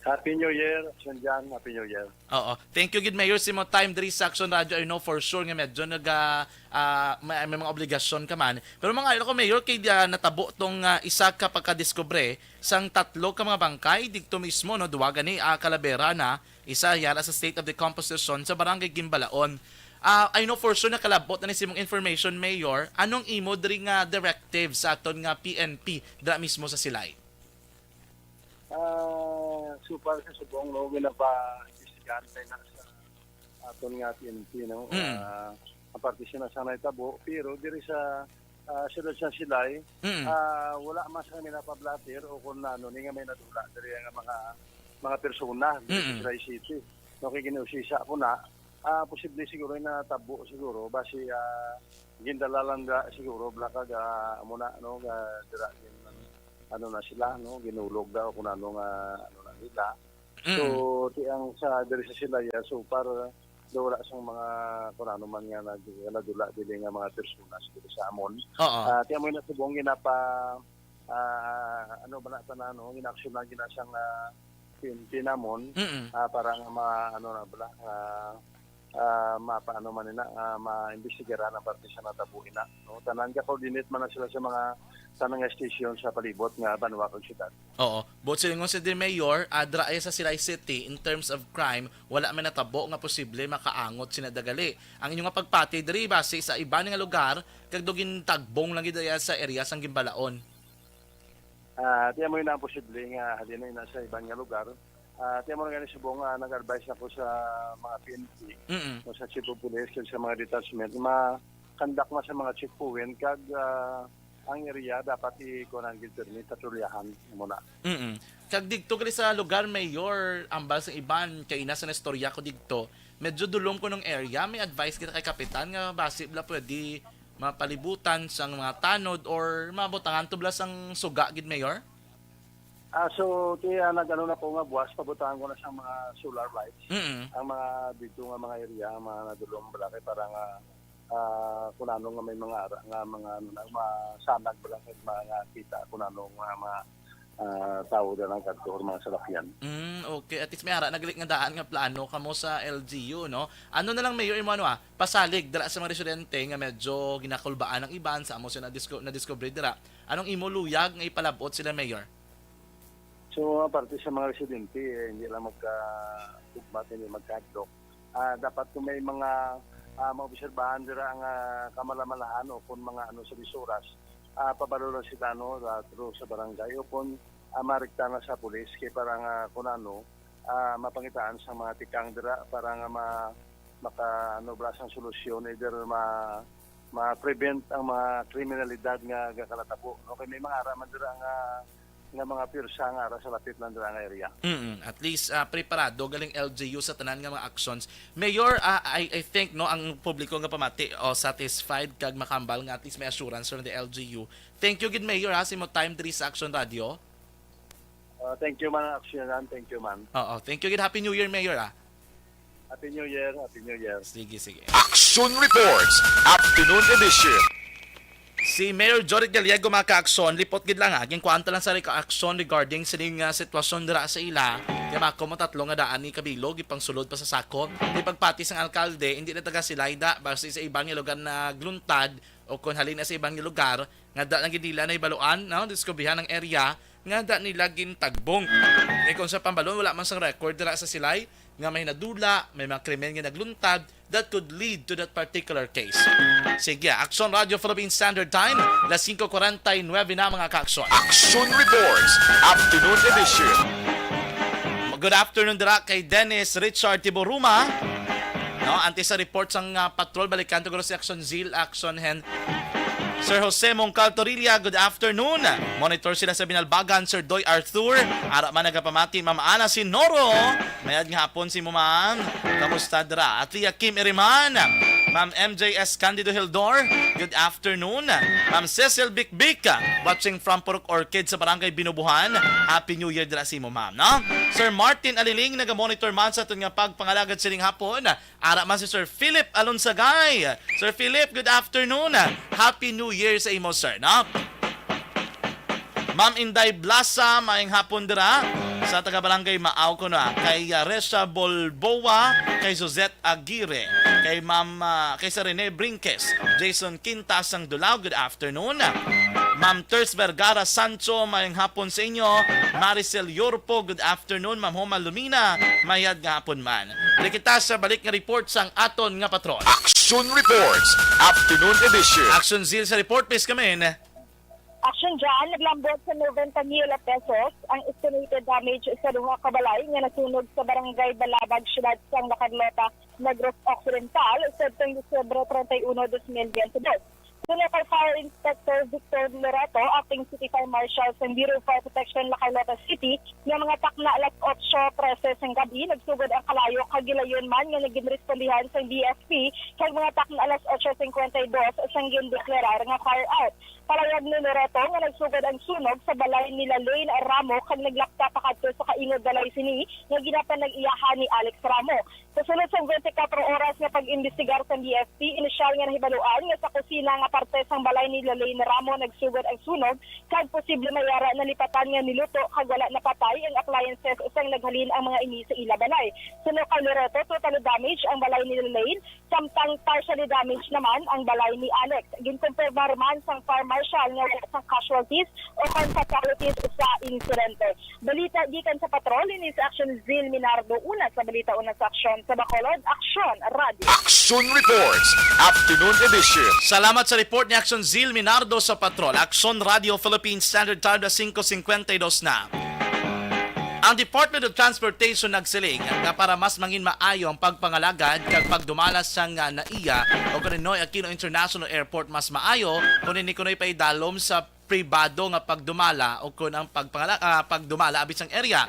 Happy New Year, Aksyon John. Happy New Year. Oo. Thank you gid, Mayor, sa imo time diri sa Aksyon Radio. I know for sure nga medyo naga, ah, may, may mga obligasyon ka man. Pero mga ko, Mayor, kay, ah, natabo tong, ah, isa ka pagkadiskubre sang tatlo ka mga bangkay didto mismo, no? Duwa gani, ah, kalabera na, isa yara sa state of decomposition sa Barangay Gimbalaon. Ah, I know for sure nakalabot na ni sa imong information, Mayor. Anong imo diri nga directive sa aton nga P N P dira mismo sa Silay? Ah, so far sa subong, no, ginapa-imbestigahan tayo na sa aton nga P N P, no? Mm. Ah, ang parte siya na sa nahitabo, pero diri sa, ah, siyudad sa Silay, Mm. ah, wala man sa kami napablatter o kung ano ni nga may nadula diri nga mga, mga persona diri sa Mm. Silay City. No, kay ginausisa ko na, ah, posible siguro na tabo siguro, basi, ah, gindala lang da siguro, bala kag, ah, amo na, no, ga, dira, gin-, ano na sila, no, ginulog daw kung ano nga, ano na nila. So, Mm. ti ang sa diri sa Silay, so far, do wala sang mga kung ano man nga nag-, nadula dili nga mga personas diri sa amon. Oo. Ah, ti amo na subong ginapa, ah, ano ba na ta na, no, ginaaksyon na gina sang, ah, P N P namon, Mm. ah, para nga ma-, ano na bala, ah, ah, mapaano man ina, ah, maimbestigaran ang parte sa natabo ina, no? Tanan ka coordinate man na sila sa mga, tanan nga station sa palibot nga banwa kag syudad. Oo. Buot silingon si Mayor, ah, dira ay sa Silay City, in terms of crime, wala man natabo nga posible makaangot sina dagali. Ang inyo nga pagpati diri base sa iban nga lugar, kag do gintagbong lang gid sa area sang Gimbalaon. Ah, ti amo na ang posible nga halin na ina sa iban nga lugar. Ah, ti amo na gani subong nga nag-advise ako sa mga P N P, Mm. o sa Chief of Police, kag sa mga detachment, ma-conduct na sa mga checkpoint, kag, ah, ang area dapat i-, kuwan, ang gid permit, patrolyahan muna. Mm. Kag didto gali sa lugar, Mayor, ambal sa iban, kay ina sa naistorya ko didto, medyo dulom ko nung area. May advice kita kay Kapitan nga basi bala pwede mapalibutan sang mga tanod or mabutangan to bala sang suga gid, Mayor? Ah, so, ti, ah, nag-ano na ko nga buwas, pabutangan ko na sang mga solar lights. Mm. Ang mga dito nga mga area, ang mga nadulom bala kay para nga, ah, kung ano nga may mga ara, nga mga ano na, masanag bala kay mga kita kung ano nga mga, ah, tao na lang kadto or mga salakyan. Mm, okay. At least may ara na gali nga daan nga plano kamo sa L G U, no? Ano na lang, Mayor, imo ano, ah, pasalig dala sa mga residente nga medyo ginakulbaan ang iban sa amo sila disco-, na-discover dira. Anong imo luyag nga ipalabot sila, Mayor? So, ang parte sa mga residente, eh, hindi lang magka-, tugma, hindi magkahadlok. Ah, dapat kung may mga, ah, maobserbahan dira nga kamalamalahan o kung mga ano sa bisoras, ah, pabalo lang sila, no, ah, through sa barangay o kung, ah, marikta na sa pulis kay para nga kung ano, ah, mapangitaan sa mga tikang dira para nga ma-, maka, ano, bala sang solusyon, either ma-, ma-prevent ang mga kriminalidad nga gakalatabo, no? Kay may mga ara man dira nga, nga mga pwersa nga ara sa lapit lang dira nga area. Mm, at least, ah, preparado galing L G U sa tanan nga mga actions. Mayor, ah, I, I think, no, ang publiko nga pamati, oh, satisfied kag makambal nga at least may assurance from the L G U. Thank you gid, Mayor, ha, sa imo time diri sa Action Radio. Ah, thank you man, Aksyonan. Thank you man. Oo, thank you gid. Happy New Year, Mayor, ah. Happy New Year, Happy New Year. Sige, sige. Action Reports, Afternoon Edition. Si Mayor Jodit Gallego, mga ka-aksyon, lipot gid lang, ha. Ginkuhaan ta lang sa re-, aksyon regarding sining, ah, sitwasyon dira sa ila. Kaya mga komo tatlo nga daan ni kabilog, ipangsulod pa sa sako. Di pagpati sang alkalde, hindi na taga Silay da, basi sa iban nga lugar nagluntad, o kung halin na sa iban nga lugar, nga da lang gid nila nahibaluan, no? Diskubrihan ang area, nga da nila gintagbong. Kay kung sa pambalon, wala man sang record dira sa Silay nga may nadula, may mga krimen nga nagluntad that could lead to that particular case. Sige, Action Radio Philippine Standard Time, las singko kuwarenta y nuebe na, mga ka-aksyon. Action Reports, Afternoon Edition. Good afternoon dira kay Dennis Richard Tiburuma. No, antes sa report sang, ah, patrol, balikan to guro si Action Zil, Action Hen. Sir Jose Mongcal Torilla, good afternoon. Monitor sila sa Binalbagan, Sir Doy Arthur. Ara man nagapamati, Ma'am Ana Sinoro. Mayad nga hapon sa imo, ma'am. Kamusta dira? At Lia Kim Iriman. Ma'am M J S Candido Hildor, good afternoon. Ma'am Cecil Bikbik, watching from Purok Orchid sa Barangay Binubuhan. Happy New Year dira sa imo, ma'am, no? Sir Martin Aliling, naga-monitor man sa aton nga pagpangalagad sining hapon. Ara man si Sir Philip Alonsagay. Sir Philip, good afternoon. Happy New Year sa imo, sir, no? Ma'am Inday Blasa, maayong hapon dira sa taga Barangay Maaw ko na. Kay, ah, Resha Bolboa, kay Suzette Aguirre, kay Ma'am, ah, kay Sir Rene Brinques, Jason Quintas ang Dulaw, good afternoon. Ma'am Ters Vergara Sancho, maayong hapon sa inyo. Maricel Yorpo, good afternoon. Ma'am Homa Lumina, mayad nga hapon man. Diri kita sa balik nga report sang aton nga patrol. Action Reports, Afternoon Edition. Action Zeal sa report, please come in. Action dyan, naglambot sa noventa mil pesos ang estimated damage sa duha ka balay nga nasunog sa Barangay Balabag, Siyudad sang La Carlota, Negros Occidental, sa Disyembre treinta y uno, dos mil veintidós. Suno kay Fire Inspector Victor Loreto, Acting City Fire Marshal sa Bureau of Fire Protection, La Carlota City, nga mga takna alas otso trese sang gabi, nagsugod ang kalayo kag gilayon man nga nagin respondihan sang B F P kag mga takna alas otso cincuenta y dos sang gindeklarar nga fire out. Palayag ni Loreto nga nagsugod ang sunog sa balay nila Lane Ramo kag naglapta pakadto sa kaingod balay sini nga ginapanag-iyahan ni Alex Ramo. Sa sulod sang twenty-four oras nga pag-imbestigar sang B F P, inisyal nga nahibaluan nga sa kusina nga parte sang balay ni Lalaine Ramo nagsugod ang sunog kag posible may ara nalipatan nga niluto kag wala napatay ang appliances sang naghalin ang mga ini sa ila balay. Suno kay Loreto, totally damage ang balay ni Lalaine, samtang partially damage naman ang balay ni Alex. Ginkumpirmar man sang fire marshal nga wala sang casualties o kon fatalities sa insidente. Balita gikan sa patrol, ini si Action Zil Minardo, una sa balita, una sa aksyon. Sa Bacolod, Aksyon Radio. Action Reports, Afternoon Edition. Salamat sa report ni Action Zil Minardo sa patrol. Aksyon Radio Philippine Standard Time na singko singkwenta y dos na. Ang Department of Transportation nagsiling nga para mas mangin maayo ang pagpangalagad kag pagdumala sang, ah, NAIA o kon Ninoy Aquino International Airport, mas maayo kon ini kunoy paidalom sa pribado nga pagdumala o kon ang pagpangala-, ah, pagdumala abi sang area.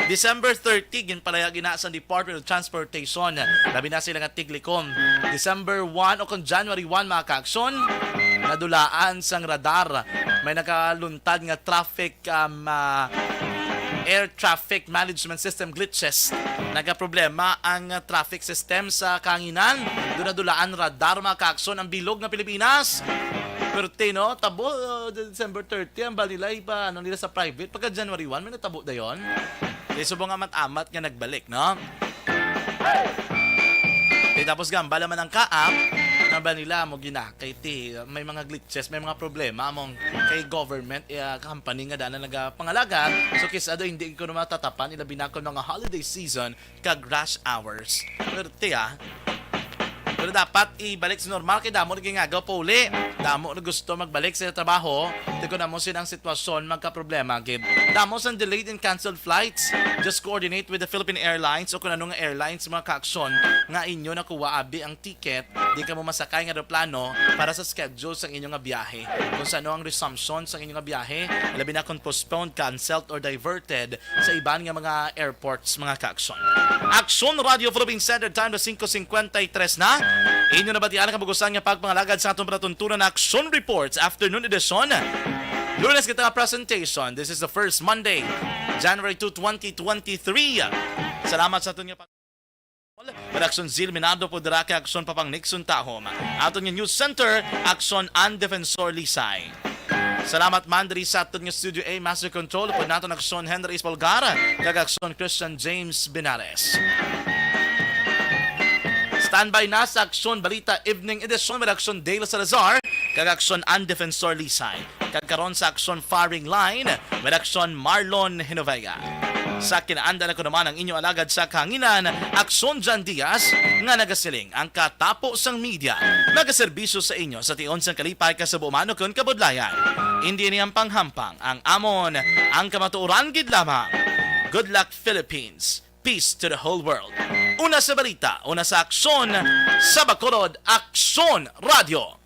December thirty, ginpalayag ina sang Department of Transportation, labi na sila nga tiglikom. December one o kon January one, mga kaaksyon, nadulaan sang radar. May nakaluntad nga traffic, um, ah, air traffic management system glitches. Nagaproblema ang, ah, traffic system sa kahanginan. Doon nadulaan radar, mga kaaksyon, ang bilog nga Pilipinas. Pero, no, tabo, uh, December thirty, ang bali nila ipa, ano nila sa private. Pagka January one, may natabo dayon. Di subong amat-amat nga nagbalik, no? Di tapos gambala man ang kaap, nga ba nila mo gina, kay ti, may mga glitches, may mga problema among kay government, eh, company nga dana nagapangalagad. So, kisa do hindi ko na matatapan, ilabi na kon mga holiday season, kag rush hours. Pero ti, ah, pero dapat ibalik sa normal kay damo na gingagaw pa uli. Damo na gusto magbalik sa trabaho. Di ko na mo silang sitwasyon magkaproblema gid. Damo sang delayed and canceled flights. Just coordinate with the Philippine Airlines o kung ano nga airlines, mga kaaksyon, nga inyo nakuha abi ang ticket. Di ka mo masakay nga eroplano para sa schedule sang inyo nga biyahe. Kung sa ano ang resumption sang inyo nga biyahe, labi na kung postponed, canceled, or diverted sa iban nga mga airports, mga kaaksyon. Aksyon Radio Philippine Standard Time na singko singkwenta y tres na. Inyo nabatian ang kabugusan nga pagpangalagad sa atong palatuntunan na Aksyon Reports Afternoon Edition. Lunes kita nga presentation. This is the first Monday, January two, twenty twenty-three. Salamat sa aton nga pag- Redaksyon Zil Minado po dira kay Aksyon Papang Nixon Tahom. Aton nga News Center, Aksyon An Defensor Lisay. Salamat man diri sa aton nga Studio A, Master Control, po naton Aksyon Henry Espolgar, kag Aksyon Christian James Binares. Standby na sa Aksyon Balita Evening Edition with Aksyon Dale Salazar, kag Aksyon An Defensor Lisay. Kag karon sa Aksyon Firing Line, with Aksyon Marlon Hinovega. Sa kinaanda na ko naman ang inyo alagad sa kahanginan, Aksyon Jan Diaz, nga nagasiling ang katapo sang media, nagaserbisyo sa inyo sa tion sang kalipay, kasabuman, ukon kabudlayan. Indi ini ang panghampang, ang amon, ang kamatuoran gid lamang. Good luck, Philippines. Peace to the whole world. Una sa balita, una sa aksyon, sa Bacolod, Aksyon Radio.